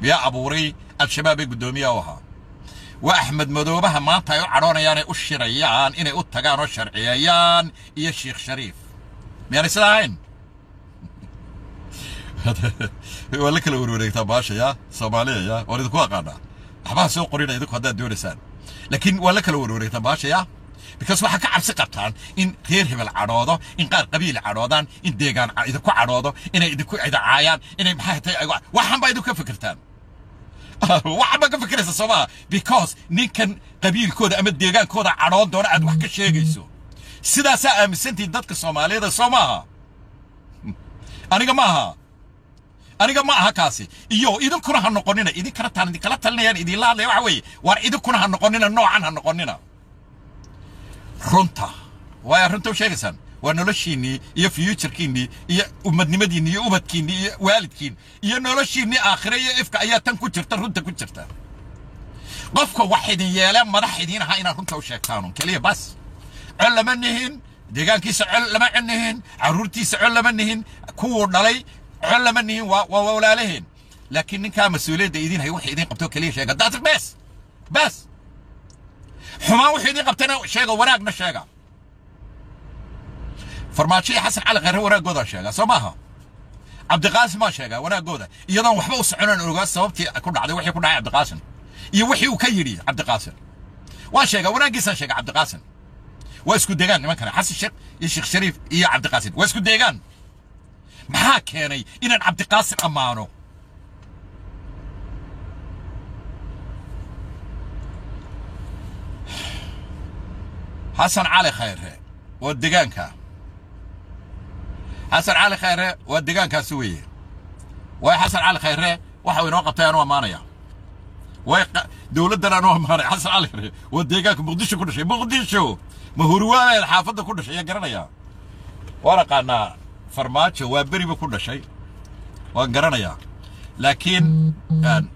Yaa abuuray Al-Shabaab ee guddoomiyaha u ahaa? Waa Axmed Madoobaha maanta ay u cadhoonayaan ay u shirayaan inay u tagaan oo sharciyeeyaan iyo Sheekh Shariif. Miyaanay sidaa ahayn? Waa la kala warwareegtaa baasha yaa Soomaaliya, yaa waan idinku aqaanaa. Waxbaha soo qorina idinku haddaad doonaysaan, laakiin waa la kala warwareegtaa baasha yaa, because waxaa ka cabsi qabtaan in reer hebel cadhoodo, in qaar qabiil cadhoodaan, in deegaan idinku cadhoodo, inay idinku idacaayaan, inay maxay tahay. Waxan baa idinku ka fikirtaan, waxan baa ka fikiraysa, soo maha? Because ninkan qabiilkooda ama deegaankooda cadhoon doona aad wax ka sheegayso. Sidaasaa aaminsantihin dadka Soomaaliyeed, soo maaha? Aniga ma aha, aniga ma aha kaasi. Iyo idinkuna ha noqonina. Idinkana taan idinkala talinayaan, idinla hadlaya waxa weeye: waar idinkuna ha noqonina noocan, ha noqonina. Runta waaya, runta u sheegaysaan waa noloshiinnii iyo future-kiinnii iyo ummadnimadiinnii iyo ubadkiinnii iyo waalidkiin iyo noloshiinnii aakhire iyo ifka ayaa tan ku jirta, runta ku jirta. Qofka wax idin yeele, madax idiin ahaa, inaad runta u sheegtaanun keliya bas. Col lama nihin deegaankiisa, col lama nihin carruurtiisa, col lama nihin kuwuu dhalay, col lama nihin. Waa walaalaheen, laakiin ninkaa mas-uuliyadda idiin hay wixii idiin qabto keliya sheega. That's bes bes. Xumaan wixii idiin qabtayna sheega, wanaagna sheega. Farmaajo iyo Xasan Cali Khayre wanaaggoodaa sheega, soo maaha? Cabdiqaasim baa sheegaa wanaaggooda, iyadoon waxba u soconan ogaa sababtii ku dhacday wixii ku dhacay Cabdiqaasim iyo wixii uu ka yidhi. Cabdiqaasim waan sheegaa, wanaaggiisaan sheega. Cabdiqaasim waa isku deegaan nimankane, Xasan Sheekh iyo Sheekh Shariif iyo Cabdiqaasim waa isku deegaan. Maxaa keenay inaan Cabdiqaasim ammaano? Xasan Cali Khayre waa deegaanka. Xasan Cali Khayre waa deegaankaasi weeye. Waayo Xasan Cali Khayre waxa uu inoo qabtay anuu ammaanaya, way dowladdan anuu ammaanaya. Xasan Cali Khayre waa deegaanka Muqdisho ku dhashay, Muqdisho mahurwaabeed xaafadda ku dhashay, ayaa garanaya, waan aqaanaa. Farmaajo waa beriba ku dhashay, waan garanayaa, laakiin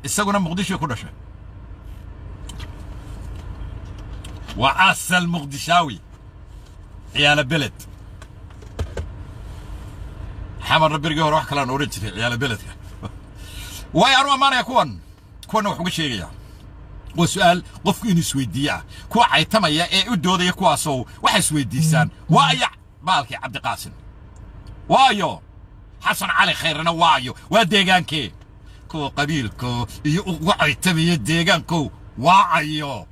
isaguna Muqdisho ku dhashay, waa asal Muqdishaawi, ciyaala beled. Xamarna berigii hore wax kalaan odhan jiray ciyaala beledka. Waayo anuu ammaanaya kuwan, kuwanna wax uga sheegaya? Waa su'aal qofku inuu isweydiiye ah. Kuwa caytamaya ee u doodaya kuwaasoo waxay isweydiisaan: waayo baalkii Cabdiqaasim, waayo Xasan Cali Khayrena, waayo waa deegaankee? Kuwa qabiilko iyo ugu caytamaya deegaankow, waacayo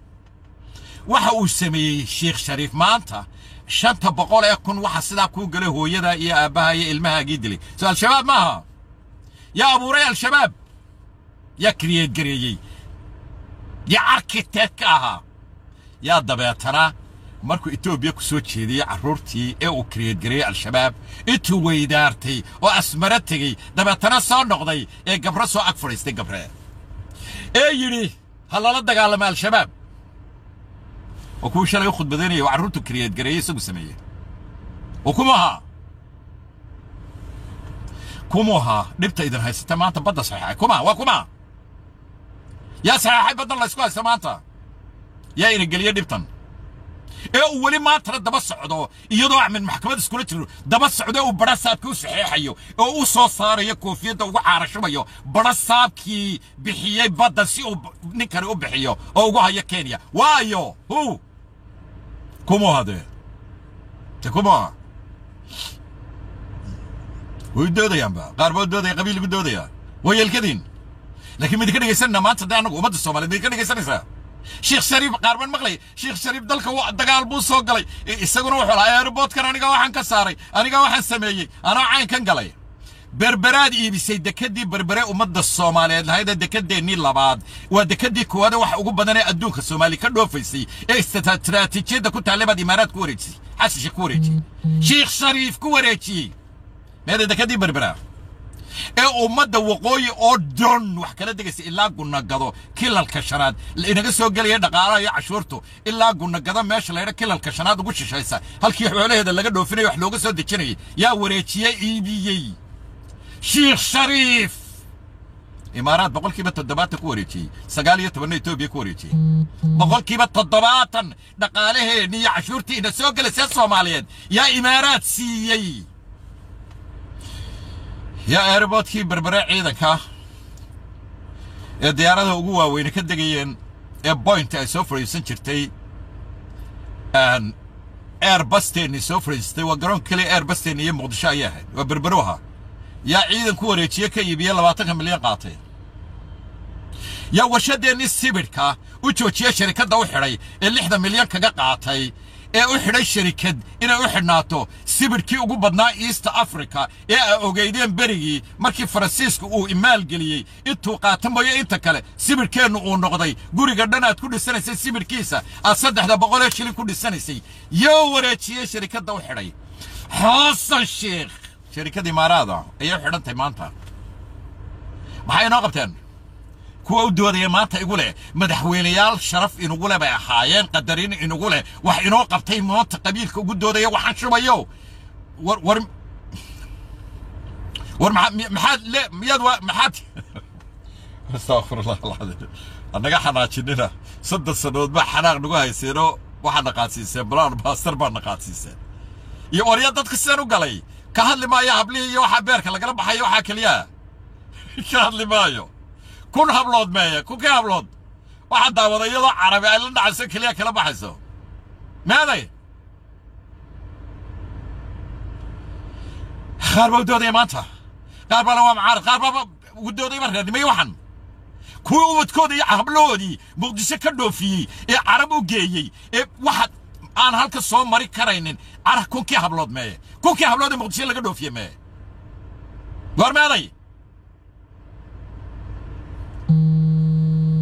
waxa uu sameeyey Sheekh Shariif maanta 500,000 waxa sidaa kuu galay hooyada iyo aabbaha iyo ilmahaagii dilay, soo Al-Shabaab maaha? Yaa abuuray Al-Shabaab? Yaa create gareeyey? Yaa architect ka ahaa? Yaa dabeetana markuu Etoobiya ku soo jeediyey carruurtii ee uu create gareeyey Al-Shabaab, intuu weydaartay oo Asmara tegey, dabeetana soo noqday ee Gabre soo ag fadhiistay, Gabre ee yidhi ha lala dagaalamo Al-Shabaab, oo kuwii shalay u khudbadaynaya oo carruurtu create gareeyey, isagu sameeyey oo kuma ahaa, kumuu ahaa dhibta idin haysata maanta? Badda saxeexay kuma waa kuma? Yaa saxeexay baddan laysku haysta maanta? Yaa ina geliye dhibtan ee uu weli maantana daba socdo, iyadoo Axmed maxkamad iskula jiro daba socdo, uu badha saabkii u saxeexayo oo u soo saarayo, koofiyadda ugu caarashubayo badha saabkii bixiyey badda, si uu ninkani u bixiyo oo ugu hayo Kenya? Waayo hu kumuu hadee de kuma way doodayaanba. Qaar baa doodaya, qabiil igu doodaya, waa yeelkadiin. Laakiin midinka dhegaysanana maanta de annagu ummadda Soomaaliyeed midinka dhegaysanaysaa? Sheekh Shariif qaar baan maqlay, Sheekh Shariif dalka dagaal buu soo galay, isaguna wuxuu lahaa airportkan aniga waxaan ka saaray, aniga waxaan sameeyey, anaa caynkan galay. Berberaad iibisay, dekadii Berbere ummadda Soomaaliyeed lahayd ee dekadeennii labaad, waa dekadii koowaad ee waxa ugu badan ee adduunka Soomaali ka dhoofaysay ee istaraatiijiyadda ku taallay baad Imaaraad ku wareejisay, Xasan Sheekh ku wareejiyey, Sheekh Shariif ku wareejiyey. Meeda dekadii Berbera ee ummadda waqooyi oo dhan wax kala degaysa, ilaa Gunagado, kilalka shanaad inaga soo gelaya dhaqaalaha iyo cashuurtu, ilaa Gunagado meesha laydha, kilalka shanaad ugu shishaysa, halkii xoolaheeda laga dhoofinaya wax looga soo dejinayay, yaa wareejiyey, iibiyey? Sheekh Shariif Imaaraad 70% ku wareejiyey, 19-na Etoobiya ku wareejiyey. 70% dhaqaalaheenni iyo cashuurtii ina soo gelaysa Soomaaliyeed yaa Imaaraad siiyey? Yaa airportkii Berbere ciidanka ee diyaaradaha ugu waaweyne ka degayeen ee point ay soo fadhiisan jirtay, Airbusteenni soo fadhiistay, waa garoonka keliya Airbusteenni iyo Muqdisho ayay ahayd, waa Berbero ahaa, yaa ciidan ku wareejiye, ka iibiye, 20-ka milyan qaatay? Yaa warshadeennii sibidhka u joojiye, sharikadda u xidhay ee 60 milyan kaga qaatay, ee u xidhay sharikad inay u xidhnaato sibidhkii ugu badnaa East Africa ee ay ogeydeen berigii markii Faransiisku uu imaalgeliyey, intuu qaata mooyo inta kale sibidhkeennu uu noqday guriga dhan aad ku dhisanaysay sibidhkiisa aad 300 ee shilin ku dhisanaysay? Yoo wareejiyey, sharikadda u xidhay? Xasan Sheekh. Sharikada Imaaraada ayay u xidhantahay maanta. Maxay inoo qabteen kuwa u doodaya maanta igu leh madaxweyneyaal sharaf inugu leh bay ahaayeen, qadarin inugu leh, wax inoo qabtay, maanta qabiilka ugu doodaya waxaan shubayo? War war war, maxaad le miyaad waa maxaad? Astaqfirullah alcadiim, annaga xanaajinina. 30 sannadood baa xanaaq nagu hayseenoo waxaad naqaadsiiseen balaan baastar baa naqaadsiiseen. Iyo warya dadka sidaan u galay ka hadli maayo, hablihii iyo waxaa beerka lagala baxayo waxaa keliya ka hadli maayo. 1000 hablood meeya? Kunkii hablood waxaa daawaday iyadoo Carabi ay la dhacayso, keliya kala baxayso, meeday? Qaar baa u doodaya maanta, qaar baana waa mucaarad, qaar baaba ugu doodaya reernimo iyo waxan. Kuwii ubadkooda iyo hablahoodii Muqdisho ka dhoofiyey ee Carab u geeyey ee waxa aan halka soo mari karaynin cara, kunkii hablood meeye? Kunkii hablood ee Muqdisho laga dhoofiyey meeye? Goor meeday?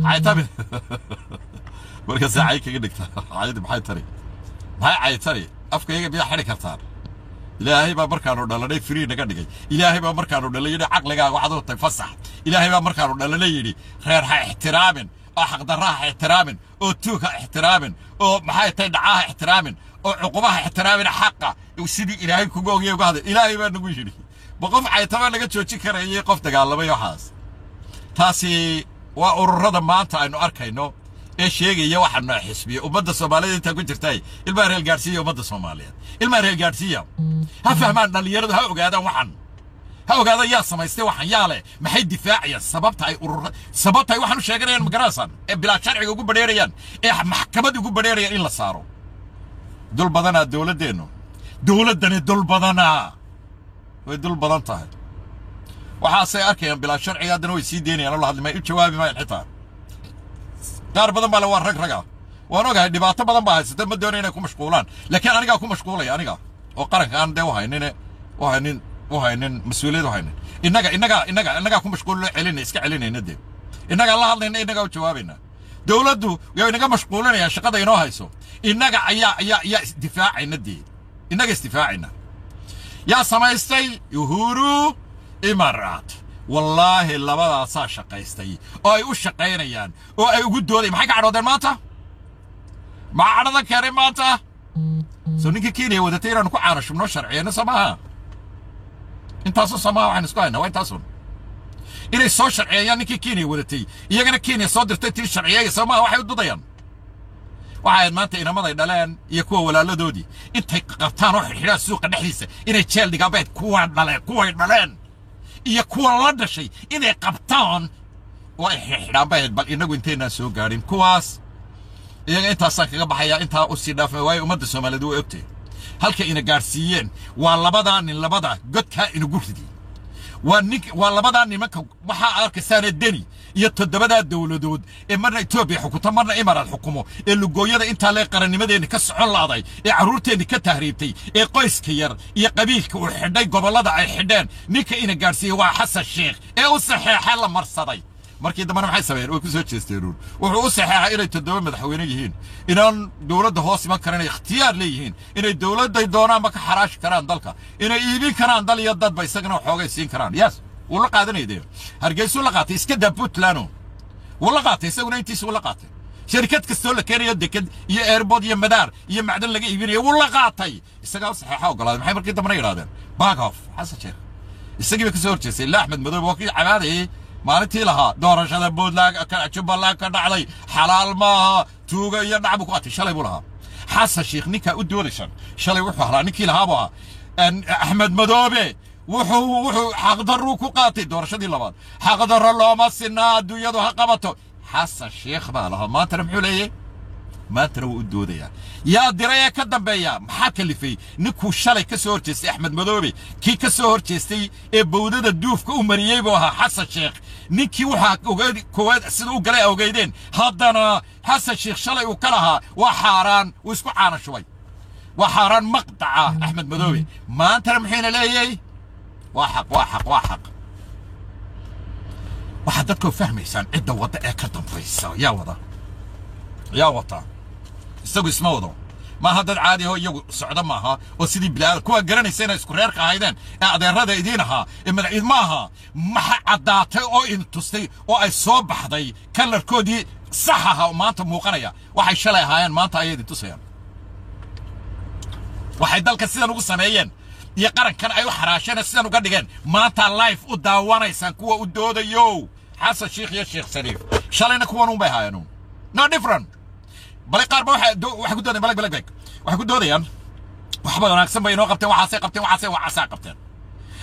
Caytabi markaasay cay kaga dhigtaa. Caydi maxay tari? Maxay cay tari? Afkayga miyaa xidhi kartaan? Ilaahay baa markaanu dhalanay free naga dhigay. Ilaahay baa markaanu dhalay yidhi caqligaaga waxaad u tahay fasax. Ilaahay baa markaanu dhalanay yidhi reer ha ixtiraamin, oo xaqdarra ha ixtiraamin, oo tuug ha ixtiraamin, oo maxay tahay dhacaa ha ixtiraamin, oo cuquba ha ixtiraamin, xaqa sidii Ilaahay kugu ogyahay uga hadlay. Ilaahay baa nagu yidhi ba qof caytaba naga joojin karayay, qof dagaalamay waxaas. Taasi waa ururada maanta aynu arkayno ee sheegaya waxaa noo xisbiya ummadda Soomaaliyeed intaa ku jirtay. Ilmaha reer gaadhsiiya, ummadda Soomaaliyeed ilmaha reer gaadhsiiya, ha fahmaan dhallinyaradu, ha ogaadaan waxan, ha ogaadaan yaa samaystay waxan, yaa leh, maxay difaacayaan, sababta ay urura, sababta ay waxaan u sheeganayaan magaranaysaan, ee bilaa sharciga ugu badheerayaan, ee maxkamad ugu badheerayaan in la saaro. Dul badanaa dowladdeennu, dowladdani dul badanaa, way dul badan tahay. Waxaasay arkayaan bilaa sharciga, haddana way sii deynayaan oo la hadli maayo, u jawaabi maayaan xitaa. Qaar badan baa le waa rag raga, waan ogahay dhibaato badan baa haysata, ma doonaya inay ku mashquulaan, laakiin anigaa ku mashquulaya, aniga oo qaranka aan dee u haynin, u haynin, u haynin mas-uuliyad u haynin. Innaga innaga innaga innagaa ku mashquulino, celinay, iska celinayna dee. Innagaa la hadlayna, innagaa u jawaabayna. Dowladdu yaa inaga mashquulinaya shaqada inoo hayso. Innaga ayaa isdifaacayna dee, innaga isdifaacayna. Yaa samaystay? Uhuru, Imaaraat. Wallaahi labadaasaa shaqaystay oo ay u shaqaynayaan oo ay ugu dooday. Maxay ka cadhoodeen maanta? Maxaa cadhada keenay maanta? Soo ninkii Kenya wadatay inaanu ku caana shubno sharciyeyno soo maaha? Intaasu soo maaha? Waxaan isku haynaa waa intaasun, inay soo sharciyeeyaan ninkii Kenya wadatay, iyagana Kenya soo dirtay tii sharciyeeya, soo maaha? Waxay u dudayaan waxay ahayd maanta inamaday dhaleen iyo kuwa walaaladoodii intay qabtaan oo xidhxidhaan suuqa dhexdiisa inay jeel dhigaan bayd. Kuwa dhaleen, kuway dhaleen iyo kuwa la dhashay inay qabtaan oo ay xidhxidhaan bay ahayd. Bal inagu intaynaan soo gaadhin kuwaas iyaga, intaasaan kaga baxayaa, intaa usii dhaafmay, waayo ummadda Soomaaliyeed way ogtahay halka ina gaadhsiiyeen. Waa labadaa nin labada godkaa inagu ridiyey. Waa nink, waa labadaa nimanka. Waxaa arkaysaane Deni iyo toddobadaa dowladood ee marna Etoobiya xukunto, marna Imaaraat xukumo, ee lugooyada intaa lee qarannimadeenni ka socon laaday, ee carruurteenni ka tahriibtay, ee qoyska yar iyo qabiilka uu xidhay gobollada ay xidheen. Ninka ina gaadhsiiyey waa Xasan Sheekh ee u saxeexa la marsaday. Markii dambena maxay sameeyeen? Way ku soo jeesteen uun. Wuxuu u saxeexay inay toddoba madaxweyne yihiin, inaan dowladda hoos iman karin, inay ikhtiyaar leeyihiin, inay dowladday doonaanba ka xaraashi karaan dalka, inay iibin karaan dal iyo dadba, isagana waxoogay siin karaan. Yes, wuu la qaadanaya dee. Hargeysuu la qaatay, iska daa Puntland, wuu la qaatay isaguna, intiisa wuu la qaatay. Sharikad kastoo la keenayo, deked iyo airport iyo madaar iyo macdan laga iibinayo, wuu la qaatay, isagaa u saxeexa, ogolaaday. Maxay markii dambena yidhahdeen? Back off, Xasan Sheekh. Isagii bay kasoo horjeestay ilaa Axmed Madoobe waa kii cabaadayay maalintii lahaa doorashada Puntland, Jubbaland ka dhacday xalaal maaha, tuuga iyo dhac buu ku qatay. Shalay buu lahaa Xasan Sheekh ninkaa u doodaysan. Shalay wuxuu ahaa ninkii lahaa buu ahaa Axmed Madoobe wuxuu xaqdarruu ku qaatay doorashadii labaad, xaqdarro looma sinaa, adduunyadu ha qabato. Xasan Sheekh baa lahaa. Maantana muxuu leeyahay? Maantana wuu u doodayaa. Yaa diray ee ka dambeeya? Maxaa kalifay ninkuu shalay ka soo horjeestay? Axmed Madoobe kii ka soo horjeestay ee bowdada duufka u mariyey buu ahaa Xasan Sheekh. Ninkii waxaa ogeed koowaad sida u galay ogeydeen. Haddana Xasan Sheekh shalay uu ka lahaa waa xaaraan, wuu isku caana shubay, waa xaaraan maqdaca Axmed Madoobe. Maantana muxuuna leeyahay? Waa xaq, waa xaq, waa xaq. Waxaad dadkoo fahmaysaan cidda wadda ee ka dambaysa. Yaa wada? Yaa wata? Isagu isma wado, maaha dad caadi ahoo iyagu socdo maaha oo sidii bilaadan kuwa garanaysa inay isku reerka ahaydeen ee adeerada idiin ahaa ee madaciid maaha. Maxa caddaatay oo idin tustay oo ay soo baxday kalarkoodii sax ahaa oo maanta muuqanaya? Waxay shalay ahaayeen maanta ayay idin tusayaan. Waxay dalka sidan ugu sameeyeen iyo qarankan ay u xaraasheen sidan uga dhigeen maanta live u daawanaysaan kuwa u doodayo, Xasan Sheekh iyo Sheekh Shariif. Shalayna kuwan un bay ahaayeen, no different. Bale qaar ba waxay ku doodayaan, balag balag balag, waxay ku doodayaan waxba wanaagsan bay inoo qabteen, waxaasay qabteen, waxaasay qabteen,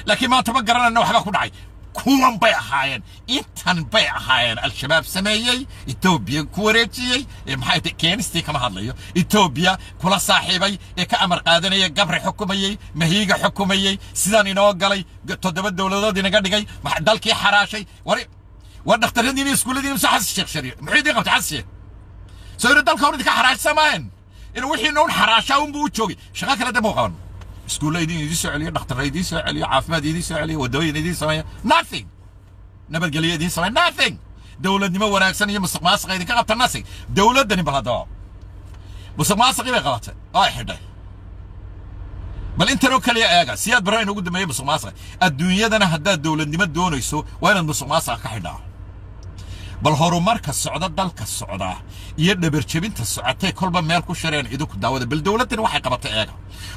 laakiin maanta ma garanayno waxba ku dhacay. Kuwan bay ahaayeen, intan bay ahaayeen. Al-Shabaab sameeyey, Etoobiya ku wareejiyey, ee maxay tahay keenistii kama hadlayo, Etoobiya kula saaxiibay ee ka amar qaadanaya, Gabri xukumayey, Mahiiga xukumayey, sidaan inoo galay, toddoba dowladood inaga dhigay, dalkii xaraashay. War dhakhtaradiin iyo iskuulladiin mise Xasan Sheekh Shariif muxuu idiin qabtay? Xasan Sheekh soo inuu dalka hor idinka xaraashsamayn, inuu wixii noon xaraashaa unbuu u joogay, shaqo kale dee muu qaban. Iskuulla idiin soo celiyo, dhakhtarra idiin soo celiyo, caafimaad idiin soo celiyo, waddooyin idiin sameeya, nothing. Nabadgelyo idiin sameeya, nothing. Dowladnimo wanaagsan iyo musuq maasuqa idinka qabta, nothing. Dowladdani bal haddaba musuq maasuqii bay qabatay oo ay xidhay. Bal intan oo kaliya eega. Siyaad Barre inugu dambeeyey musuq maasuqa adduunyadana. Haddaad dowladnimo doonayso waa inaad musuq maasuqa ka xidhaa. Bal horumarka socda, dalka socda iyo dhabarjebinta socotay kolba meel ku shireen idinku daawada. Bal dowladdani waxay qabatay eega.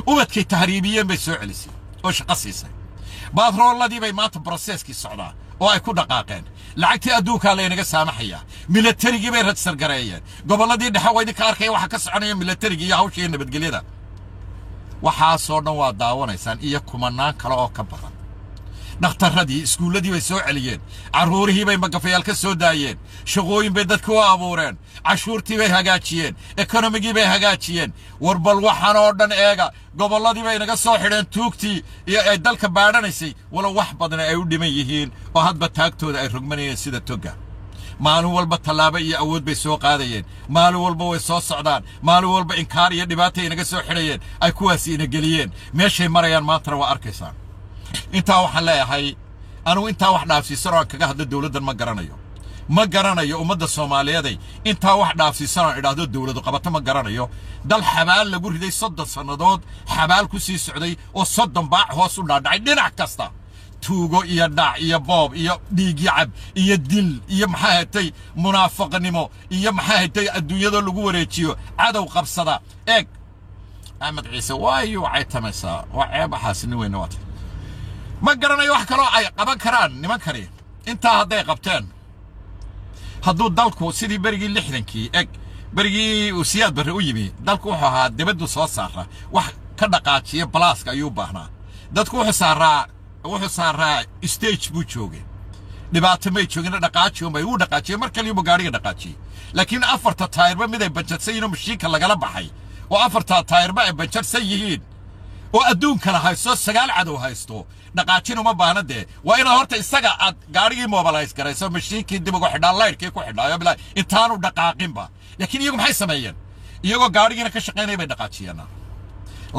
Ubadkay tahriibiyeen bay soo celisay oo shaqo siisay. Baatrooladii bay maanta processkii socdaa oo ay ku dhaqaaqeen. Lacagtii adduunkaa laynaga saamaxayaa. Milatarigii bay register gareeyeen. Gobolladii dhexe waa idinka arkaya waxa ka soconaya, milatarigii iyo hawsha iyo nabadgelyada. Waxaasoo dhan waa daawanaysaan iyo kumanaan kale oo ka badan. Dhakhtarradii, iskuulladii bay soo celiyeen, carruurihii bay magafayaal ka soo daayeen, shaqooyin bay dadka u abuureen, cashuurtii bay hagaajiyeen, ekonomigii bay hagaajiyeen. War bal waxaan oo dhan eega. Gobolladii bay naga soo xidheen tuugtii iyo ay dalka baadhanaysay, walow wax badan ay u dhiman yihiin oo hadba taagtooda ay rogmanayeen sida toga. Maalin walba tallaabo iyo awood bay soo qaadayeen, maalin walba way soo socdaan, maalin walba inkaar iyo dhibaatay inaga soo xidhayeen ay kuwaasi ina geliyeen. Meeshay marayaan maantana waa arkaysaan. Intaa waxaan leeyahay, Anugu intaa wax dhaafsiisan oo aan kaga hadlo dowladdan ma garanayo, ma garanayo. Ummadda Soomaaliyeeday, intaa wax dhaafsiisan oo idhaahdo dowladu qabato ma garanayo. Dal xabaal lagu riday, 30 sannadood xabaal ku sii socday oo 30 baac hoos u dhaadhacay, dhinac kasta tuugo iyo dhac iyo boob iyo dhiig yacab iyo dil iyo maxaa hetay munaafaqnimo iyo maxaa hetay adduunyadoo lagu wareejiyo cadow qabsada. Eeg Axmed Ciise, waayu waxay tamaysaa, waa ceeb waxaasi. Nin weyna waata, ma garanayo wax kaloo ay qaban karaan nimankani. Intaa hadday qabteen, hadduu dalku sidii berigii 60-kii, eg berigii uu Siyaad Barre u yimi, dalku wuxuu ahaa dibaddu soo saara, wax ka dhaqaajiya balaaska ayuu baahnaa. Dadku wuxuu saaraa stage buu joogay, dhibaato may joogin, dhaqaaji unbay wuu dhaqaajiyey. Mar kaliyuba gaadhiga dhaqaajiyey, laakiin afarta taayirba mid ay banjarsan yihiin oo mashiinka lagala baxay, oo afarta taayirba ay banjarsan yihiin, oo adduunkana haysto, sagaal cadow haysto, dhaqaajin uma baahna. Dee waa inaad horta isaga aad gaadhigii mobilize garayso, mashiinkii dib ugu xidhaa, laydhkii ku xidhaayo bilaa intaanu dhaqaaqinba. Laakiin iyagu maxay sameeyeen? Iyagoo gaadhigiina ka shaqaynaya bay dhaqaajiyeen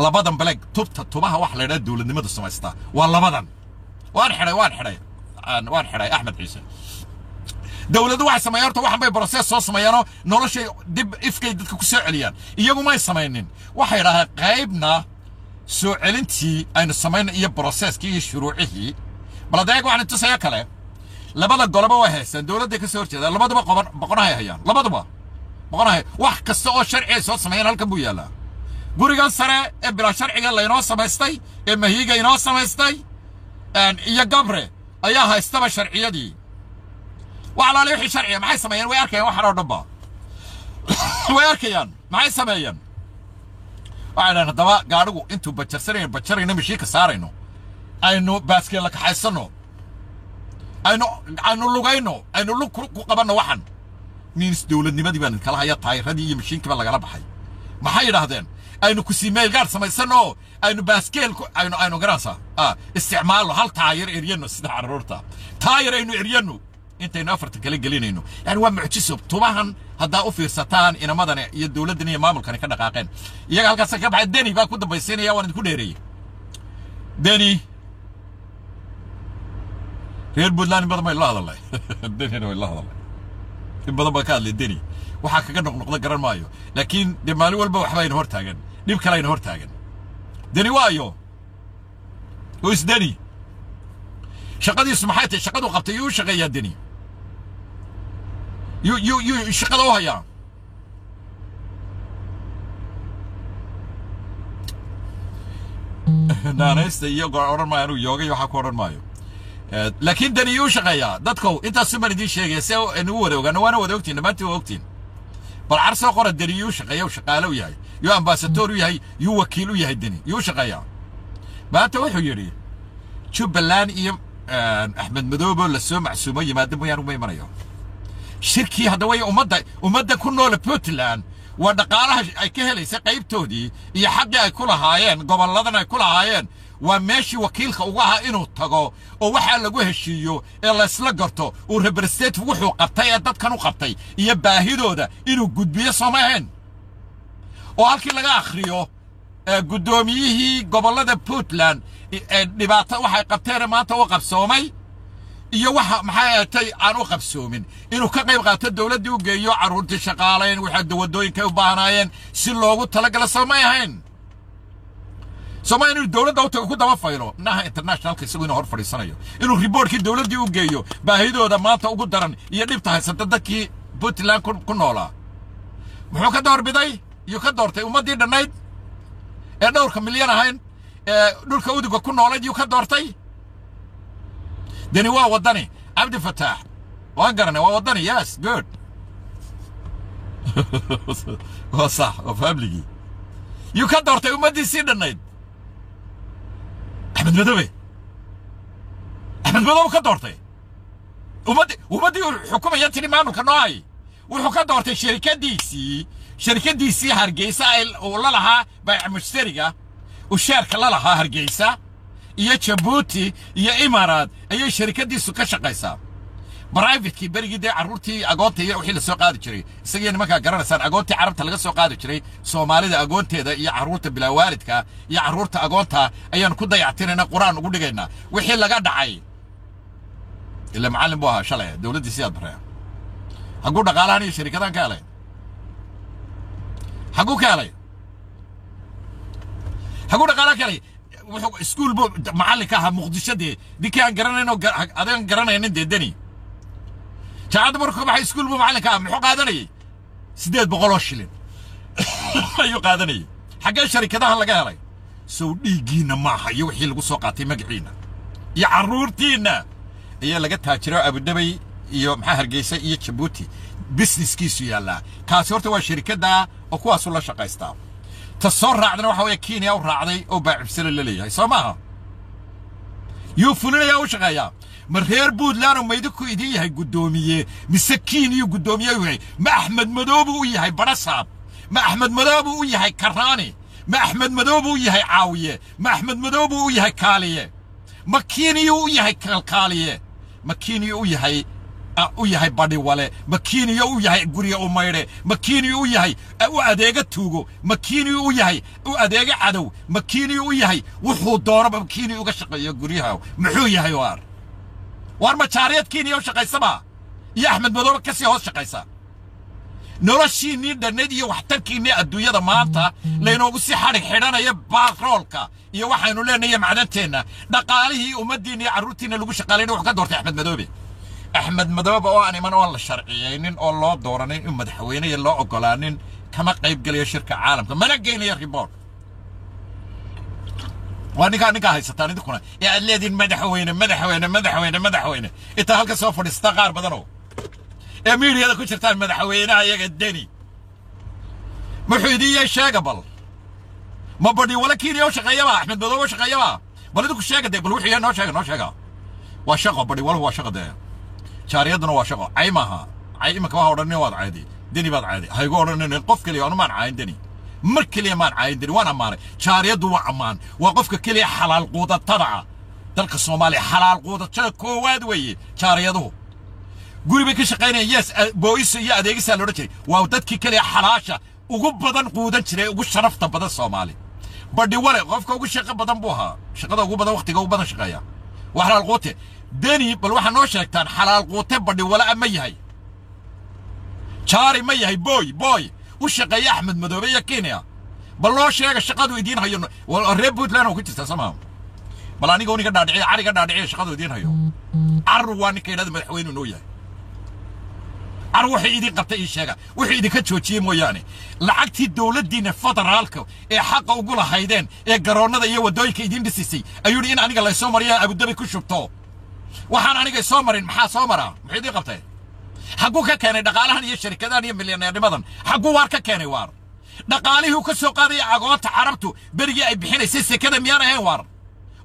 labadan baleg tubta. Tubaha waxa la yidhaha dowladnimadu samaystaa waa labadan. Waan xidhay, waan xidhay, waan xidhay Axmed Ciise. Dowladdu waxay sameeyaan horta waxan bay process soo sameeyaanoo noloshay dib ifkay dadka ku soo celiyaan. Iyagu may samaynin. Waxay idhahdeen qaybna soo celintii aynu samayno iyo processkii iyo shuruucihii. Bal adeeg waxaan tusaya kale, labada goloba way haystaan, dowladday ka soo horjeedaan, labaduba qoban boqonahay hayaan, labaduba boqonahay. Wax kasta oo sharci ay soo sameeyeen halkan buu yaallaa. Gurigan sare ee bilaa sharciga laynoo samaystay ee Mahiiga inoo samaystay iyo Gabre ayaa haystaba sharciyadii, wax alaale wixii sharciga. Maxay sameeyeen? Way arkayaan waxan oo dhanba way arkayaan. Maxay sameeyeen? Waxay dhahan haddaba gaadhigu intuu bajarsanayno, bajarayno, mashiinka saarayno, aynu baaskeel la kaxaysanno, aynu lugayno, aynu lug ku qabanno. Waxan means dowladnimadii baan idinkala haya, taayiradii iyo mashiinkii baa lagala baxay. Maxay yidhaahdeen? Aynu kusii meelgaadh samaysanno, aynu baaskeel aynu garanaysaa isticmaalno, hal taayir eryano, sida carruurta taayir aynu eryano intaynu afarta kala gelinayno. Yani waa mucjiso tubahan haddaa u fiirsataan inamadani iyo dowladdan iyo maamulkani ka dhaqaaqeen. Iyaga halkaas ka baxay. Deni baa ku dambaysiinaya, waan idinku dheereeyey. Deni reer Puntland in badan bay la hadalnay, Denina way la hadalnay, in badan baa ka hadlay. Deni waxaa kaga noqnoqda garan maayo, laakiin dee maalin walba waxba ayna hor taagan, dhib kale ayna hor taagan. Deni waayo oo is Deni shaqadiisu maxay tahay? Shaqadu qabtay, yuu u shaqeeyaa Deni? Yuu shaqada u hayaa? Naanaysta iyo odhan maayo, anugu yoogay waxaa ku odhan maayo, laakiin Deni yuu u shaqeeyaa? Dadkow, intaasu baan idiin sheegaya si aynu wada ogaano. Waana wada ogtiin, dhammaantiin waa ogtiin. Bal car soo qora, Deni yuu shaqeeya? U shaqaale u yahay? Yuu ambassador u yahay? Yuu wakiil u yahay? Deni yuu shaqeeyaa? Maanta wuxuu yidhi Jubbaland iyo Axmed Madoobo lasoo macsuumo yimaado mooyaane uma imanayo shirkii. Hadda way ummadda ku noola Puntland waa dhaqaalaha ay ka helaysa qaybtoodii iyo xaqii ay ku lahaayeen, gobolladan ay ku lahaayeen. Waa meeshii wakiilka uga ahaa inuu tago oo waxaa lagu heshiiyo ee laysla garto, uu representative wuxuu qabtay ee dadkan u qabtay iyo baahidooda inuu gudbiyo, sooma ahayn? Oo halkii laga akhriyo guddoomiyihii gobollada Puntland dhibaato waxay qabteen maanta u qabsoomay iyo waxa maxay ahatay aan u qabsoomin, inuu ka qayb qaato, dowladdii u geeyo, carruurtii shaqaalayn, waxa waddooyinkay u baahnaayeen si loogu talagalo, soomay ahayn? Sooma inuu dowladda u tago, ku daba faylo naha internationalka, isagu inuu hor fadhiisanayo, inuu reportkii dowladdii u geeyo, baahidooda maanta ugu daran iyo dhibta haysata dadkii Puntland ku noolaa? Muxuu ka doorbiday? Iyo ka doortay ummaddii dhannayd ee dhowrka milyan ahayn ee dhulka uduga ku noolayd yuu ka doortay? Deni waa waddani. Cabdi Fataax waan garanay, waa waddani. Yes, good, waa sax, waa famligii. Yuu ka doortay ummaddiisii dhannayd? Axmed Madoobe. Axmed Madoobe ka doortay ummaddii uu xukumaya tiri maamulka noohay. Wuxuu ka doortay sharikadiisii Hargeysa uu la lahaa bayc mushtariga, uu sheerka la lahaa. Hargeysa iyo Jabuuti iyo Imaaraad ayay sharikadiisu ka shaqaysaa. Privatekii berigii dee carruurtii agoonta iyo wixii la soo qaadi jiray, isagiyo nimankaa garanaysaan, agoontii Carabta laga soo qaadi jiray, Soomaalida agoonteeda iyo carruurta bilaa waalidka iyo carruurta agoonta ayaanu ku dayactirayna, Qur-aan ugu dhigaynaa, wixii laga dhacay. Ila macallin buu ahaa shalay dowladdii Siyaad Barre. Xagguu dhaqaalahan iyo sharikadahan ka helay? Xagguu ka helay? Xagguu dhaqaalahan ka helay? Wuxuu iskuul buu macallin ka ahaa Muqdisho. Dee ninkii aan garanayn oo adegan garanaynin dee Deni jaacadda markuu ka baxay iskuul buu macallin ka ahaa. Muxuu qaadanayay? 800 shilin ayuu qaadanayay. Xaggee sharikadahan laga helay? Sow dhiiggiinna maaha iyo wixii lagu soo qaatay magaciinna iyo carruurtiinna ayaa laga taajiro? Abudabay iyo maxaa Hargeysa iyo Jabuuti businesskiisu yaallaa. Kaasi horta waa shirikadda oo kuwaasu la shaqaystaa. Ta soo raacdana waxa weeye Kenya u raacday oo baacibsale la leeyahay, soo maaha? Yuu fulinayaa u shaqeeyaa? Ma reer Puntland oo maydinku idin yahay guddoomiye, mise Kenya guddoomiye u yahay? Ma Axmed Madoobu u yahay badhasaab? Ma Axmed Madoobu u yahay karaani? Ma Axmed Madoobu u yahay caawiye? Ma Axmed Madoobu u yahay kaaliye? Ma Kenya u yahay kalkaaliye? Ma Kenya u yahay badhiwale? Ma Kenya u yahay gurya u maydhe? Ma Kenya u yahay u adeega tuugo? Ma Kenya u yahay u adeega cadow? Ma Kenya u yahay wuxuu doonaba Kenya uga shaqeeyo guryaha? Muxuu yahay? Waar ma jaariyad Kenya u shaqaysaba iyo Axmed Madoobe kasii hoos shaqaysa? Noloshiinnii dhannayd iyo waxtarkiinnii adduunyada maanta laynoogu sii xadhig xidhanaya baatroolka iyo waxaynu leenahay macdanteenna, dhaqaalihii ummaddiinna iyo carruurtiinna lagu shaqaalayna wuxuu ka doortay Axmed Madoobe. Axmed Madoobe oo aan iman, oon la sharciyeynin, oo loo dooranin in madaxweyne loo ogolaanin, kama qayb gelayo shirka caalamka, mana geynayo report. Waa ninkaa haysataan idinkuna ee aad leediin madaxweyne, madaxweyne, madaxweyne, madaxweyne. Intaa halka soo fadhiisata qaar badanoo ee miidiyada ku jirtaan madaxweynaha iyaga Deni muxuu idin yahay? Sheega bal. Ma badhi wala Kenya u shaqeeyaba, Axmed Madoobe u shaqeeyaba? Bal idinku sheega dee, bal wuxuu yahay noo sheega, noo sheega. Waa shaqo, badhi walahu waa shaqo dee, jaariyadduna waa shaqo. Cay maaha, cay iminka waxa odhanin waad caydi, Deni baad caydi. Ha igu odhanin qof keliya. Anu maan caayin Deni, mar keliya maan caayin Deni, waan ammaanay. Jaariyaddu waa ammaan, waa qofka keliya xalaal quudatada ah dalka Soomaaliya. Xalaal quudatada koowaad weeye jaariyaduhu. Guri bay ka shaqaynayaan, yes, boois iyo adeegisaa loodhan jiray. Waa dadkii keliya xalaasha ugu badan quudan jiray, ugu sharafta badan Soomaali. Badhi wale qofka ugu shaqo badan buu ahaa, shaqada ugu badan, waqtiga ugu badan shaqeeya, waa xalaal quute. Deni bal waxaa noo sheegtaan, xalaal quute badhi wale ma yahay? Jaari ma yahay? Boy boy u shaqeeya Axmed Madoobe iyo Kenya, bal noo sheega shaqadu idiin hayo. Reer Puntland oo ku jirta somaa? Bal aniga uniga dhaadhiciya, cariga dhaadhiciya shaqadu idiin hayo. Caru waa ninka yidhahda madaxweynu noo yahay. Car wuxuu idin qabtay ii sheega, wuxuu idinka joojiyey mooyaane. Lacagtii dowladdiinna federaalka ee xaqa ugu lahaydeen ee garoonnada iyo waddooyinka idiin dhisisay ayuu yidhi in aniga laysoo mariya Abudabi ku shubto. Waxaan aniga soo marin maxaa soo maraa? Muxuu idiin qabtay? Xagguu ka keenay dhaqaalahan iyo sharikadahan iyo milyaneernimadan? Xagguu waar ka keenay? Waar dhaqaalihii uu ka soo qaadaya agoonta Carabtu berigii ay bixinaysay sekada miyaan ahayn waar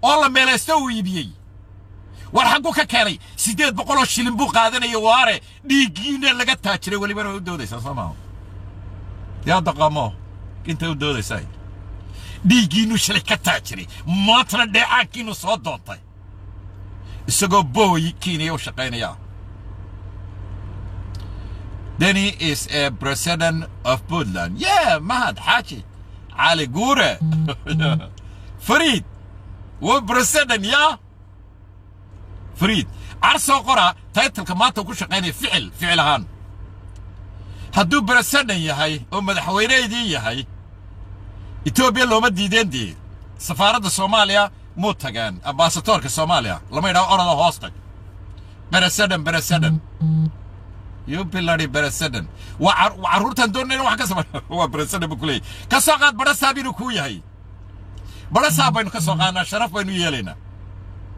oo la meelaysto uu iibiyey? War xagguu ka keenay? 800 shilin buu qaadanaya. Waare dhiiggiina laga taajiray, welibana way u doodaysaa, soo maaha? Yaa daqamo intay u doodaysaa? Dhiiggiinu shalay ka taajiray, maantana dheecaankiinu soo doontay isagoo booy Kenya u shaqaynaya. Deni is a president of Puntland. Yeah, Mahad Haji Ali Gure. Farid. Waa president, yeah? Farid. Car soo qora titleka maanta ku shaqaynaya ficil ahaan. Hadduu president yahay oo madaxweyne idiin yahay, Etoobiya looma diideen dee. Safaaradda Soomaaliya muu tageen? Ambassadorka Soomaaliya lama yidhaho orada hoos tag. President, president, you bloody president. Waa carruurtan doonayna wax ka samay. Waa president buu ku leeyahay. Ka soo qaad badhasaab inuu kuu yahay. Badhasaab baynu ka soo qaadnaa, sharaf baynu yeelaynaa.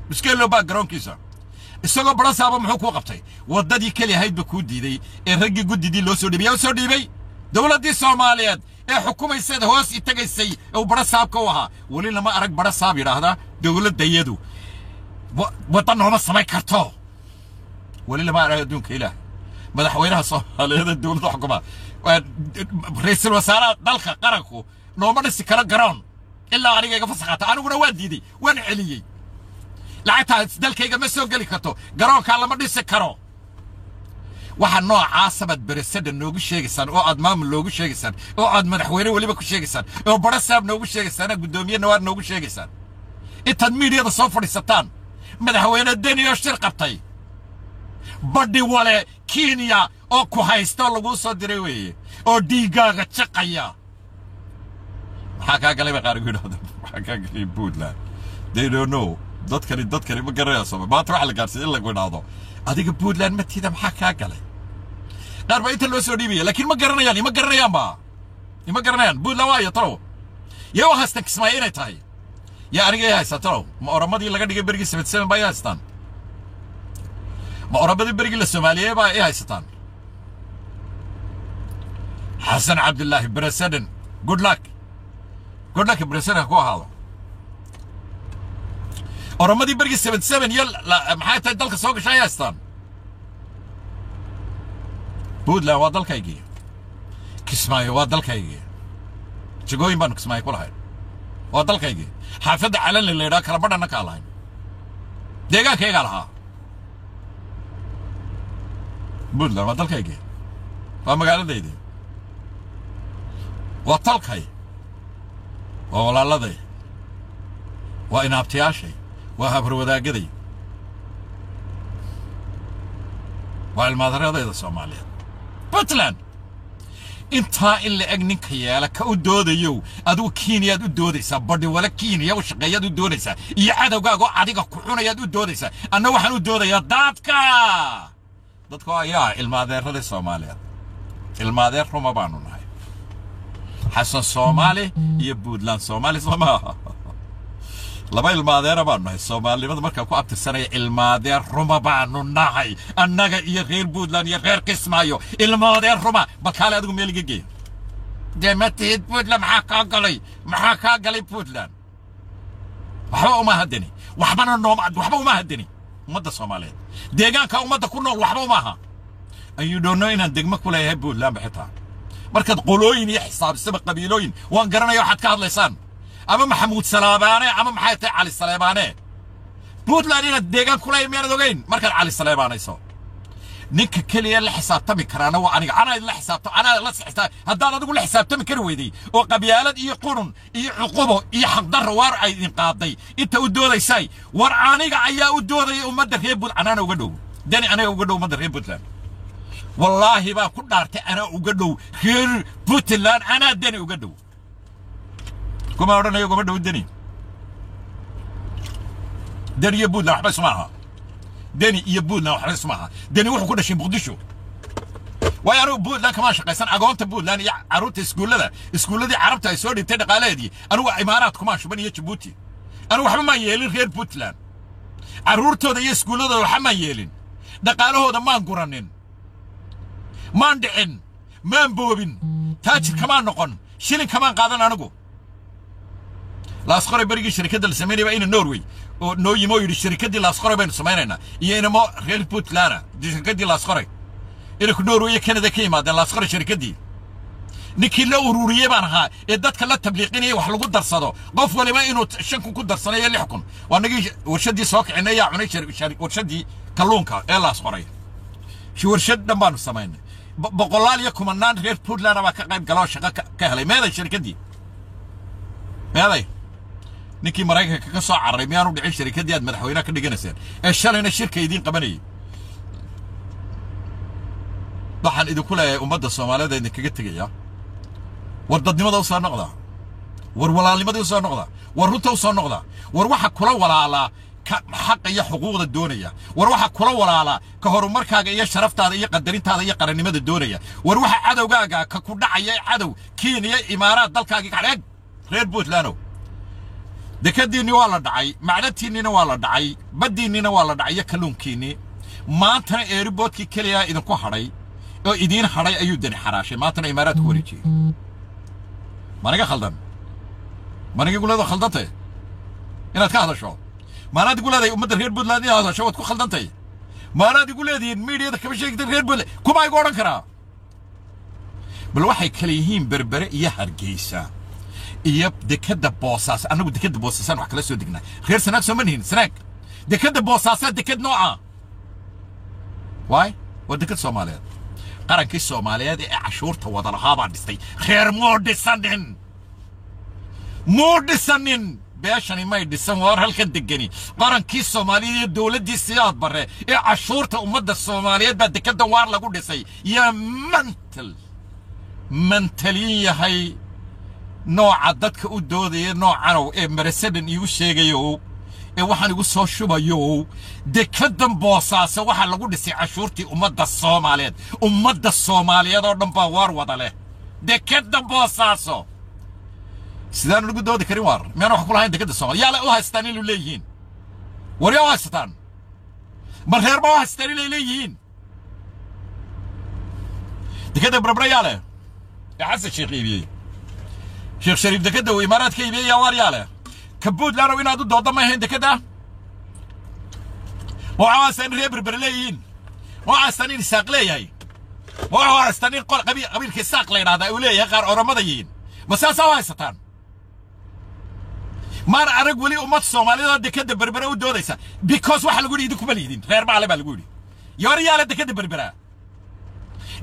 Miskeelo baa garoonkiisa isagoo badhasaaba muxuu kuu qabtay? Waddadii keli ahayd ba kuu diiday ee raggii guddidii loo soo dhiibay. Yaa soo dhiibay? Dowladdii Soomaaliyeed ee xukumayseed hoos i tagaysay ee uu badhasaabka u ahaa. Weli lama arag badhasaab yidhaahda dowladdayadu wadda nooma samayn karto. Weli lama arag adduunka ilaah madaxweynaha Soomaaliyeed ee dowladda xukuma, ra'iisul wasaaraha dalka qaranku nooma dhisi karo garoon ilaa aniga iga fasaxata. Aniguna waan diiday, waan celiyey. Lacagtaas dalkayga ma soo geli karto, garoonkaa lama dhisi karo. Waxa noocaasa baad president noogu sheegaysaan, oo aad maamul noogu sheegaysaan, oo aad madaxweyne weliba ku sheegaysaan, oo badhasaab noogu sheegaysaan, guddoomiye nawaar noogu sheegaysaan, intaad miidiyada soo fadhiisataan madaxweyne Deni oo shir qabtay. Badhi wale Kenya oo ku haysto laguu soo diray weeye oo dhiiggaaga jaqaya. Maxaa kaa galay bay qaar igu yidhahdeen, maxaa kaa galay Puntland? They don't know. Dadkani ma garanayaan Soomaali. Maanta waxaa la gaarsiiyey in lagu idhaahdo adiga Puntland matida, maxaa kaa galay? Qaar baa inta loo soo dhiibaya, laakiin ma garanayaan, ima garanayaan ba, ima garanayaan. Puntland waayo talow yay u haystaan Kismaayo inay tahay? Yaa aniga i haystaa talow? Ma oramadii laga dhigay berigii 77 baa i haystaan? Ma oramadii berigii la Soomaaliyey baa i haysataan? Xasan Cabdillaahi president, good luck, good luck. President ku ahaado. Oramadii berigii 77 iyo maxay tahay dalka soo gashay ay haystaan? Puntland waa dalkaygii, Kismaayo waa dalkaygii, jagooyin baanu Kismaayo ku lahayn, waa dalkaygii. Xaafadda Calanli la yidhaha kala badhana kaa lahayn, deegaankaygaa lahaa. Puntland waa dalkaygii, waa magaaladaydii, waa talkay, waa walaaladay, waa inaabtayaashay, waa habarwadaagaday, waa ilmaadaradayda Soomaaliyeed. Puntland intaa in la eg ninka yeela ka u doodayow, adigu Kenyaad u doodaysaa, badhiwale Kenya u shaqeeyaad u doodaysaa iyo cadowgaagoo adiga ku cunayaad u doodaysaa. Anna waxaan u doodayaa dadka, dadka ayaa ilmaadeeradii Soomaaliyeed. Ilmaadeer ruma baanu nahay, Xasan Soomaali iyo Puntland Soomaali soo maaha? Laba ilmaadeera baanu nahay. Soomaalinimada markaan ku abtirsanaya, ilmaadeer ruma baanu nahay annaga iyo reer Puntland iyo reer Kismaayo, ilmaadeer ruma. Bal kaale adigu meel iga geeya dee, ma tihid Puntland, maxaa kaa galay? Maxaa kaa galay Puntland? Waxba uma hadani, waxbana nooma, waxba uma hadani ummadda Soomaaliyeed, deegaanka ummadda ku nool waxba uma aha. Ayuu dhoonno inaan degmo ku leeyahay Puntland ba xitaa markaad qolooyin iyo xisaabisaba qabiilooyin waan garanaya waxaad ka hadlaysaan, ama Maxamuud Salaabaane ama maxay tahay Cali Saleebaane. Puntland inaad deegaan ku leeyahay miyaanad ogeyn markaad Cali Saleebaanayso? Ninka keliya la xisaabtami karaana waa aniga. Anaa la xisaabto, anaa la xisaab. Haddaad adigu la xisaabtami kari weyday oo qabyaalad iyo qurun iyo cuqubo iyo xaqdarro waar ay idin qaaday inta u doodaysay, war aniga ayaa u doodaya ummadda reer Puntland. Anaana uga dhow Dani, aniga uga dhow ummadda reer Puntland. Wallaahi baa ku dhaartay, anaa uga dhow reer Puntland, anaa Dani uga dhow. Kuma odhanayo ugama dhow Deni. Deni iyo Puntland waxba isma aha. Deni iyo Puntland waxba isma aha. Deni wuxuu ku dhashay Muqdisho, waayo anigu Puntland kama shaqaysan. Agoonta Puntland iyo carruurta iskuullada, iskuulladii Carabta ay soo dhigtay dhaqaalaheedii anigu Imaaraad kumaan shuban iyo Jabuuti. Anigu waxba maan yeelin reer Puntland, carruurtooda iyo iskuulladooda waxba maan yeelin, dhaqaalahooda maan guranin, maan dhicin, maan boobin, taajir kamaan noqon, shilin kamaan qaadan anigu. Laasqoray berigii shirkadda la samaynaya baa ina Norway oo noo yimi oo yidhi shirkaddii Laasqoray baynu samaynaynaa, iyo inamo reer Puntland shirkaddii Laasqoray, inanku Norway iyo Canada ka yimaadeen. Laasqoray shirkaddii ninkii la ururiyey baan ahaa ee dadka la tabliiqinayay wax lagu darsado, qof waliba inuu 5,000 ku darsanayo, 6,000. Waa nagii warshaddii soo kicinay. Yaa cunay warshaddii kalluunka ee Laasqoray? Warshad dhan baanu samaynay, boqolaal iyo kumanaan reer Puntland baa ka qayb gala oo shaqo ka helay. Meeday shirkaddii? Meeday? Ninkii Maraykanka ka soo cararay miyaanu dhicin shirkaddii aad madaxweynaha ka dhiganayseen ee shalayna shirka idiin qabanayay? Waxaan idinku leeyahay ummadda Soomaaliyeed ee idinkaga tegaya, war dadnimada u soo noqda, war walaalnimadii u soo noqda, war runta u soo noqda. War waxa kula walaalaa ka xaqa iyo xuquuqda doonaya. War waxa kula walaalaa ka horumarkaaga iyo sharaftaada iyo qadarintaada iyo qarannimada doonaya. War waxa cadowgaaga ka ku dhacaya, cadow Kenya, Imaaraad dalkaagii kadheeg. Reer Puntlandow, dekadiinni waa la dhacay, macdantiinnina waa la dhacay, baddiinnina waa la dhacay iyo kalluunkiinnii. Maantana airportkii keliya idinku hadhay oo idiin hadhay ayuu Deni xaraashay, maantana Imaaraad ku wareejiyey. Maniga khaldan? Maniga igu leedahay khaldantay inaad ka hadasho? Maanaad igu leedahay ummadda reer Puntland inaad hadasho waad ku khaldantay? Maanaad igu leedihiin miidiyada kama sheegtay reer Puntland? Kuma igu odhan karaa. Bal waxay kala yihiin Berbere iyo Hargeysa iyo dekadda Boosaas. Annagu dekadda Boosaasaan wax kala soo degnaa. Reer Sanaag soo ma nihin? Sanaag dekadda Boosaasaa dekad nooca waay, waa dekad Soomaaliyeed. Qarankii Soomaaliyeed ee cashuurta wada lahaa baa dhistay. Reer muu dhisanin, muu dhisanin. Beeshani may dhisan waar halkan degani. Qarankii Soomaaliyeed iyo dowladdii Siyaad Barre ee cashuurta ummadda Soomaaliyeed baa dekeddan waar lagu dhisay. Yaa mantal mantalin yahay nooca dadka u doodaya noocanow ee marasadan iigu sheegayo ee waxaan igu soo shubayo. Dekeddan Boosaaso waxaa lagu dhisay cashuurtii ummadda Soomaaliyeed. Ummadda Soomaaliyeed oo dhan baa waar wada leh dekedda Boosaaso. Sidaan ugu doodi karin waar? Miyaan wax ku lahayn dekedda Soomaaliya? Yaa la u haystaan inuu leeyihiin? War yaa u haysataan? Ma reer baa u haystaan inay leeyihiin dekedda Berbera? Yaa leh ee Xasan Sheekh iibiyey? Sheekh Shariif dekedda uu Imaaraadka iibiyey yaa waar yaa leh? Ka Puntland inaad u doodda ma ahayn dekedda? Ma waxaa haystaan in reer Berbere leeyihiin? Ma waxaa haystaan in Isaaq leeyahay? Ma waxaa haystaan in qol qabiilka Isaaq la yidhahdaa uu leeyahay, qaar Oromada yihiin? Ma saasaa u haysataan? Maan arag weli ummad Soomaaliyeed oo dekedda Berbere u doodaysa, because waxa lagu yidhi idinkuma liidin, reer baale baa lagu yidhi. Yoor yaale dekedda Berbera?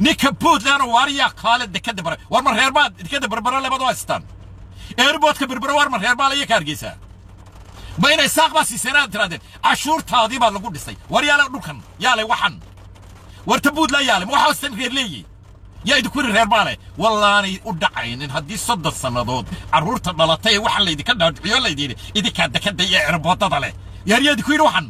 Ninka Puntland waar yaa kaale dekedda Berbera? War ma reer baa dekedda Berbera lebad u haysataan? Airportka Berbera war ma reer baale iyo ka Hargeysa? Ma inay Saaq baa siiseen aad tirahdeen cashuurtaadii baa lagu dhisay? War yaale dhulkan? Yaale waxan warta Puntland? Yaale ma waxa haystaan reer leeyihi? Yaa idinku yidhi reer baale? Wallaanay u dhacaynin haddii 30 sannadood carruurta dhalatay ee waxa laydinka dhaadhiciyo laydin idinkaa dekadda iyo airportada leh. Yaar yaa idinku yidhi waxan?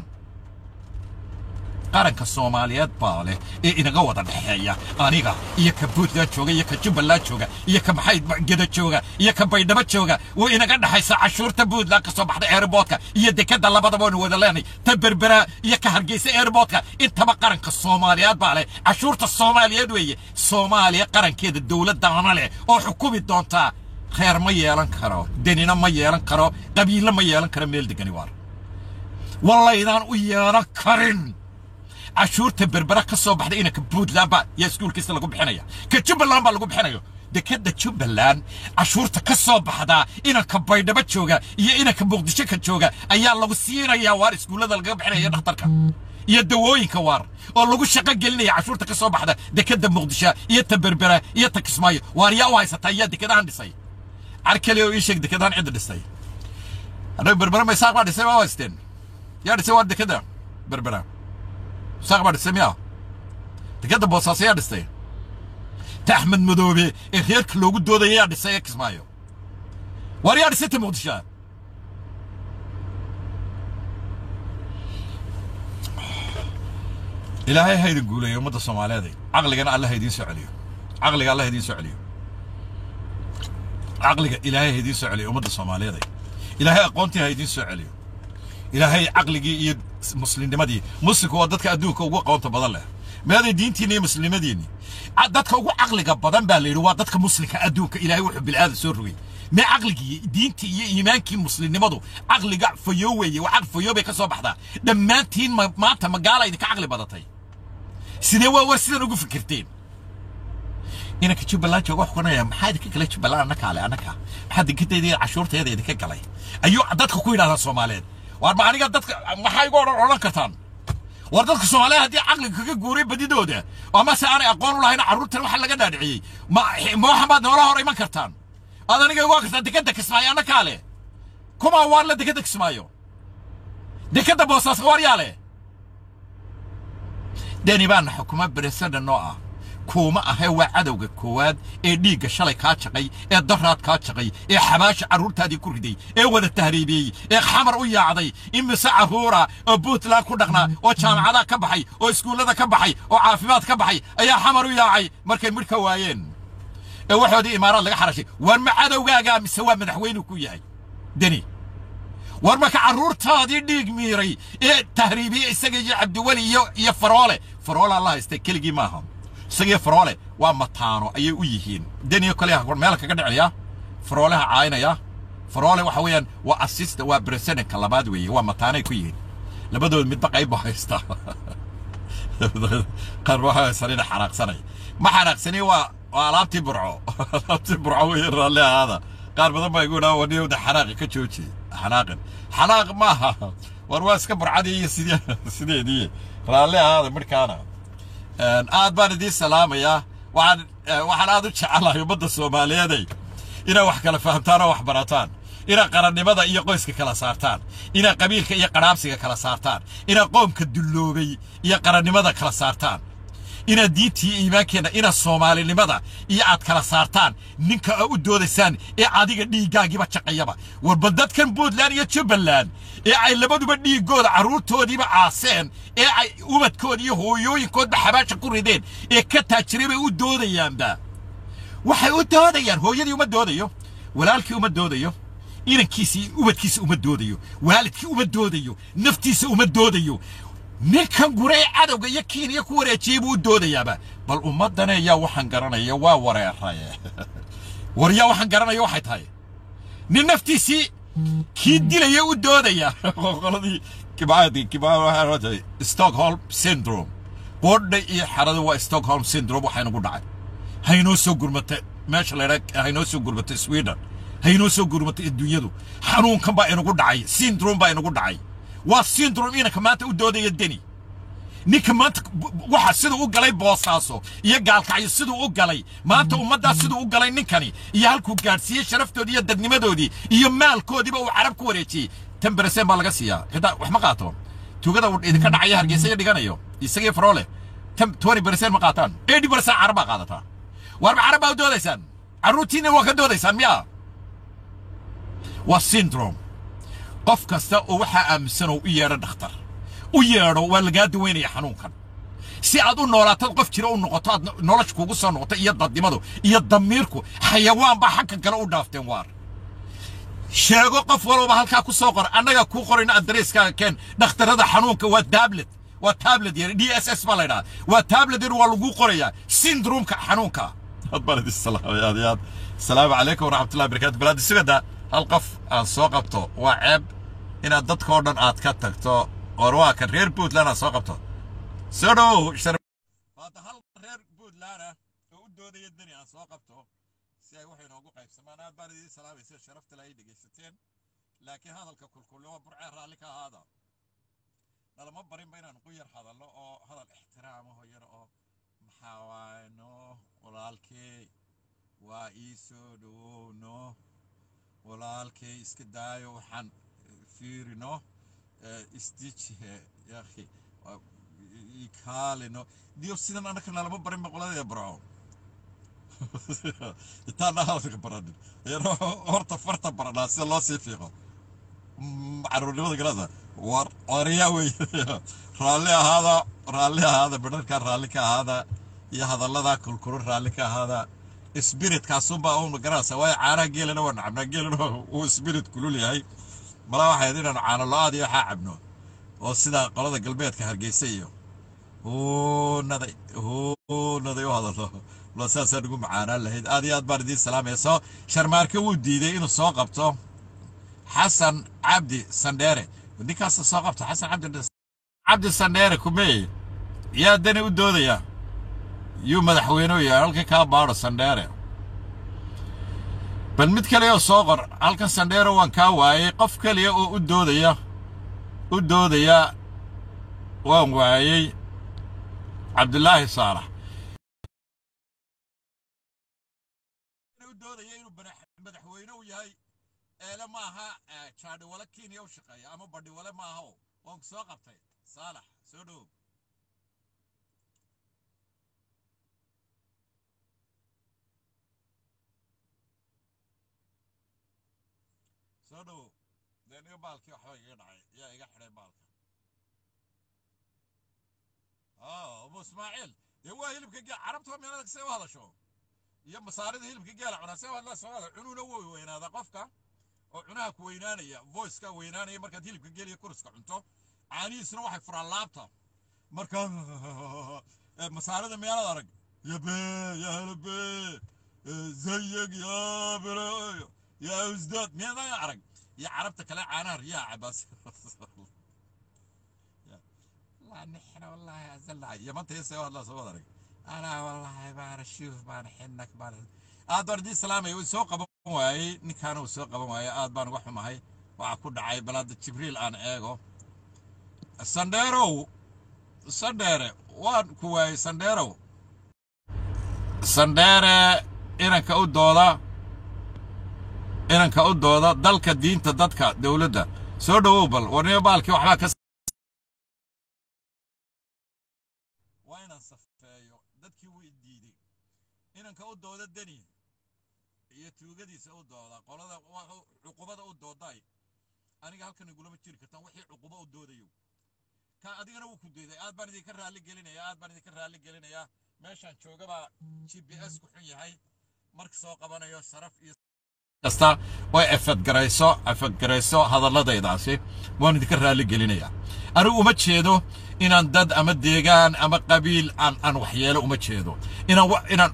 Qaranka Soomaaliyeed baa leh ee inaga wada dhexeeya, aniga iyo ka Puntland jooga iyo ka Jubbaland jooga iyo ka maxay Geda jooga iyo ka Baydhabo jooga. Wuu inaga dhexaysa cashuurta Puntland ka soo baxda. Airportka iyo dekadda labadaba waynu wada leenay, ta Berbera iyo ka Hargeysa airportka intaba qaranka Soomaaliyeed baa leh. Cashuurta Soomaaliyeed weeye. Soomaaliya qarankeeda dowladdaana leh oo xukumi doontaa. Reer ma yeelan karo, denina ma yeelan karo, qabiilo ma yeelan karo meel degani. Waar wallaydaan u yeelan karin. Cashuurta Berbera ka soo baxday inanka Puntland baa yaa iskuulkiisa lagu bixinaya, ka Jubbaland baa lagu bixinayo. Dekadda Jubbaland cashuurta ka soo baxdaa inanka Baydhabo jooga iyo inanka Muqdisho ka jooga ayaa lagu siinayaa waar, iskuullada lagaga bixinaya, dhakhtarka iyo dawooyinka waar oo lagu shaqo gelinaya cashuurta ka soo baxda dekadda Muqdisho iyo ta Berbera iyo ta Kismaayo. Waar yaa u haysataa? Yaa dekadahan dhisay? Car kale oo ii sheeg dekadahan cidda dhisay. Annaga Berbera ma Isaaq baa dhisay baa u haysteen? Yaa dhisay waar dekadda Berbera? Isaaq baa dhisay miya? Dekadda Boosaaso yaa dhistay? Ta Axmed Madoobe ee reerka loogu doodaya yaa dhisay ee Kismaayo? Waar yaa dhisay ta Muqdisho? Ilaahay ha idin guuleeyo ummadda Soomaaliyeed. Caqligana Alla ha idiin soo celiyo. Caqliga Alla ha idiin soo celiyo. Caqliga Ilaahay ha idiin soo celiyo ummadda Soomaaliyeed. Ilaahay aqoontii ha idiin soo celiyo. Ilaahay caqligii iyo muslimnimadii. Muslimku waa dadka adduunka ugu aqoonta badan leh. Meeday diintiinni iyo muslimnimadiinni? Dadka ugu caqliga badan baa la yidhi waa dadka muslimka adduunka. Ilaahay wuxuu bil'aadan soo rogay mee caqligii, diintii iyo iimaankii muslimnimadu caqliga fayo weeye. Waa caqli fayo bay ka soo baxdaa. Dhammaantiin maanta magaala idinka caqli badatay. Sidee waa war sidan ugu fikirteen? Inanka Jubbaland jooga wax kuanaya, maxaa idinka galay Jubbaland? Annaka ale annaka maxaa dekedeeda iyo cashuurteeda idinka galay ayuu dadka ku yidhahdaa Soomaaliyeed. Waar ma aniga dadka maxaa igu odhan kartaan? War dadka Soomaaliyeed haddii caqliga kaga guuray badidooda ama se aanay aqoon u lahayn carruurtan waxa laga dhaadhiciyey, ma waxan baad noola hor iman kartaan? Aad aniga igu kartaan dekadda Kismaayo annakaa leh? Kumaa waar la dekadda Kismaayo, dekadda Boosaaso waar yaa leh? Deni baana xukuma beresada noo ah kuuma ahe. Waa cadowga koowaad ee dhiigga shalay kaa jaqay, ee daraad kaa jaqay, ee xabaasha carruurtaadii ku riday, ee wada tahriibiyey, ee Xamar u yaacday. Imise carruura oo Puntland ku dhaqnaa oo jaamacadaha ka baxay oo iskuullada ka baxay oo caafimaad ka baxay ayaa Xamar u yaacay markay midh ka waayeen ee waxoodii Imaaraad laga xarashay? War ma cadowgaagaa mise waa madaxweynu ku yahay Deni? War marka carruurtaadii dhiig miiray ee tahriibiye isaga iyo Cabdiweli iyo Faroole. Faroole alla haystay, keligii maaha. Isaga iyo Faroole waa mataano ayay u yihiin. Deniyo kale meel kaga dhicaya Farooleha caayinaya. Faroole waxa weeyaan waa assist, waa presidentka labaad weeye. Waa mataanay ku yihiin labadood, midba qayb buu haystaa. Qaar waxaa haysanina xanaaqsanay. Ma xanaaqsani, waa alaabtii Burco, alaabtii Burco weeye. Raalli ahaada. Qaar badan baa igu idhaa waniyowda xanaaqi ka jooji xanaaqin. Xanaaq maaha, war waa iska Burcadii iyo sidii sideedii. Raalli ahaada. Markaana aad baan idiin salaamayaa. Waxaan aad u jecelahay ummadda Soomaaliyeeday inay wax kala fahamtaan oo wax barataan. Inaad qarannimada iyo qoyska kala saartaan, inaad qabiilka iyo qadhaabsiga kala saartaan, inaad qoomka dulloobay iyo qarannimada kala saartaan, inaad diintii iyo iimaankeenna, inaad soomaalinimada iyo aad kala saartaan ninka aa u doodaysaan ee adiga dhiiggaagiiba jaqayaba. Warba dadkan Puntland iyo Jubbaland ee ay labaduba dhiiggooda carruurtoodiiba caaseen, ee ay ubadkooda iyo hooyooyinkoodba xabaasha ku rideen, ee ka taajiray bay u doodayaanba. Waxay u doodayaan hooyadii uma doodayo, walaalkii uma doodayo, inankiisa iyo ubadkiisa uma doodayo, waalidkii uma doodayo, naftiisa uma doodayo. Ninkan guree cadowga iyo Kenya ku wareejiyey buu u doodayaaba. Bal ummadana yaa waxaan garanaya waa wareeraye. War yaa waxaan garanaya waxay tahay nin naftiisii kii dilaya u doodaya. Qoladii kibaadii kibaa Stockholm syndrome qoodha iyo xarada waa Stockholm syndrome. Waxay nagu dhacay haynoo soo gurmatay meesha la yidhaa, haynoo soo gurmatay Sweden, haynoo soo gurmatay adduunyadu. Xanuunkan baa inagu dhacay, syndrome baa inagu dhacay. Waa syndrome inanka maanta u doodaya Deni. Ninka maanta waxa siduu u galay Boosaaso iyo Gaalkacyo, siduu u galay maanta ummaddaas, siduu u galay ninkani iyo halkuu gaadhsiiyey sharaftoodii iyo dadnimadoodii iyo maalkoodiiba uu Carab ku wareejiyey, 10% baa laga siiyaa. Xitaa wax ma qaato. Tuugada uu idinka dhacaya Hargeysa iyo dhiganayo isagii Faroole 20% ma qaataan, 80% Carab baa qaadataa. Warba Carab baa u doodaysaan, carruurtiina waa ka doodaysaan miyaa? Waa syndrome. Qof kasta oo waxaa aaminsan oo u yeedho dhakhtar, u yeedho, waa lagaa daweynaya xanuunkan si aad u noolaatad, qof jira u noqoto, aad nolosha kugu soo noqoto iyo dadnimadu iyo damiirku. Xayawaan baa xagka kale u dhaafteen. Waar sheego, qof walba halkaa ku soo qor, annaga kuu qorayna adresskaaga keen. Dhakhtarada xanuunka waa tablet, waa tablet yar, DSS baa la ydhaha, waa tablet yar, waa lagu qorayaa syndromeka xanuunka. Aad baan idin salaamay, aad iyo aad. Asalaamu calaykum waraxmatullahi barakatu. Balaadi sugada hal qof aan soo qabto. Waa ceeb inaad dadka oo dhan aad ka tagto. Or waa kan reer Puntland aad soo qabto. Soo dhowow. Hadda hal reer Puntland ah oo u doodaya Deni aan soo qabto si ay waxay noogu qaybsamaan. Aad baan idiin salaamaysa, sharafta la ay dhegaysateen, laakiin hadalka kulkuloo Burcee raalli ka ahaada. Nalama barinba inaan ku yar hadalno oo hadal ixtiraamaho yar oo maxaa waayno. Walaalkey waa ii soo dhowowno, walaalkey iska daayo, waxaan fiirino isdijihe yaakhi kaalino diyo. Sidan anaka nalama barinba qoladaya Burco. Intaana hadalka baranin horta farta baranaa sida loo sii fiiqo caruurnimada galada. War waryaa wey, raalli ahaada, raalli ahaada, bidharkaa raalli ka ahaada iyo hadallada kulkulun raalli ka ahaada. Spirit-kaasunbaa uun garanaysa, waayo caanaha geelana waa nacabnaa, geelana uu spirit kulul yahay. Malaa waxay ahayd inaanu caano lo-aad iyo waxaa cabno oo sida qolada galbeedka Hargeysa iyo huunaday huunaday u hadallo lo, saasaan ugu macaanaan lahayd. Aad iyo aad baan idiin salaamaya. Soo Sharmaarke wuu diiday inuu soo qabto Xasan Cabdi Sandheere. Ninkaasa soo qabto Xasan Cabdi Sandheere kumey. Yaa Deni u doodaya? Yuu madaxweyne u yahay? Halkan kaa baadho Sandheere. Bal mid kaliya oo soo qor halkan. Sandheere waan kaa waayey. Qof kaliya oo u doodaya, u doodaya waan waayey. Cabdulaahi Saalax u doodaya inuu madaxweyne u yahay eele maaha, jaadhiwale Kenya u shaqeeya ama badhiwale maaha. Waan ku soo qabtay Saalax, soo dhowow. Soo dhowow. Dee niyo baalkii waxba igaga dhacay, yaa iga xidhay baalka? Abu Ismaaciil, dee waa hilibka geel. Carabta meelada see u hadasho iyo Masaarida hilibka geela cunaa see u hadlaa Soomaalida cunuuna way weynaadaa qofka oo cunaha ku weynaanaya, voiceka weynaanaya markaad hilibka geel iyo kuriska cunto. Caanihiisuna waxay furaan laabta. Marka Masaarida meelad arag yabe ya helabe zayeg ya bere ya usdaad meelad arag iyo Carabta kale caanaha riyaha cabaas. لا نحن والله أزلع يا ما انت يسوي هذا سوى انا والله ما اشوف ما نحنك ما aad baan idiin salaamaya. Wuu soo qaban waayey ninkaana, uu soo qaban waayey. Aad baan uga xumahay waxaa ku dhacay. Balaada Jibriil aan eego. Sandheerow, Sandheere, waan ku waayey Sandheerow. Sandheere inanka u dooda. Inanka u dooda dalka, diinta, dadka, dowladda, soo dhowow. Bal warniyo baalkii waxbaa ka waa inaan safeeyo dadkii wuu diiday. Inanka u dooda Deni iyo tuugadiisa u dooda, qolada cuqubada u dooday, aniga halkan igulama jiri kartaan. Wixii cuqubo u doodayo ka adigana wuu ku diiday. Aad baan idinka raalli gelinaya, aad baan idinka raalli gelinayaa. Meeshaan joogabaa GPS ku xun yahay marka soo qabanayo. Sharaf iyo kasta way efadgarayso, efadgarayso hadalladaydaasi, waan idinka raalli gelinayaa. Anigu uma jeedo inaan dad ama deegaan ama qabiil aan waxyeelo, uma jeedo inaan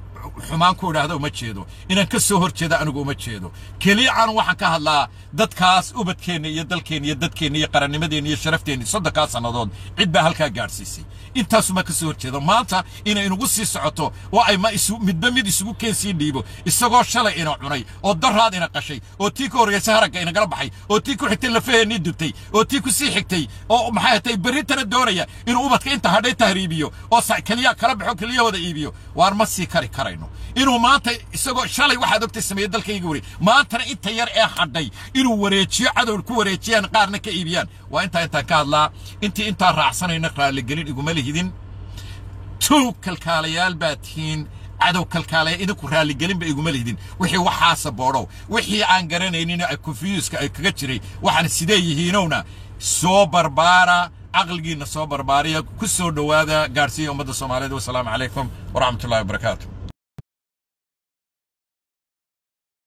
xumaan ku idhaahdo, uma jeedo inaan ka soo hor jeedo, anigu uma jeedo. Keliya aan waxaan ka hadlaa dadkaas ubadkeenna iyo dalkeenna iyo dadkeenna iyo qarannimadeenna iyo sharafteenna. 30-kaa sannadood cid baa halkaa gaadhsiisay, intaasuma ka soo hor jeedo. Maanta inay inugu sii socoto oo ay ma isu midba mid isugu keen sii dhiibo, isagoo shalay ina cunay oo daraad ina qashay oo tii ka horreysay haragga inagala baxay oo tii ku xigtay lafaheennii dubtay oo tii ku sii xigtay oo maxay hatay berritana doonaya inuu ubadka inta hadhay tahriibiyo oo keliya kala baxo, keliyahooda iibiyo. Waar ma sii kari karayno inuu maanta, isagoo shalay waxaad ogtay sameeyey dalkayga wari, maantana inta yar ee hadhay inuu wareejiyo, cadow ku wareejiyaan, qaarna ka iibiyaan. Waa intaa intaan ka hadlaa. Intii intaa raacsanayna raalligelin iguma lihidin. Tuug kalkaalayaal baa tihiin, cadow kalkaalaya, idinku raalligelinba iguma lihidin. Wixii waxaasa boodhow, wixii aan garanaynin confuska ay kaga jiray waxaan sidee yihiinowna, soo barbaara, caqligiinna soo barbaariya, ku soo dhowaada, gaadhsiiya ummadda Soomaaliyeed. Wasalaamu calaykum waraxmatullahi wabarakaatu.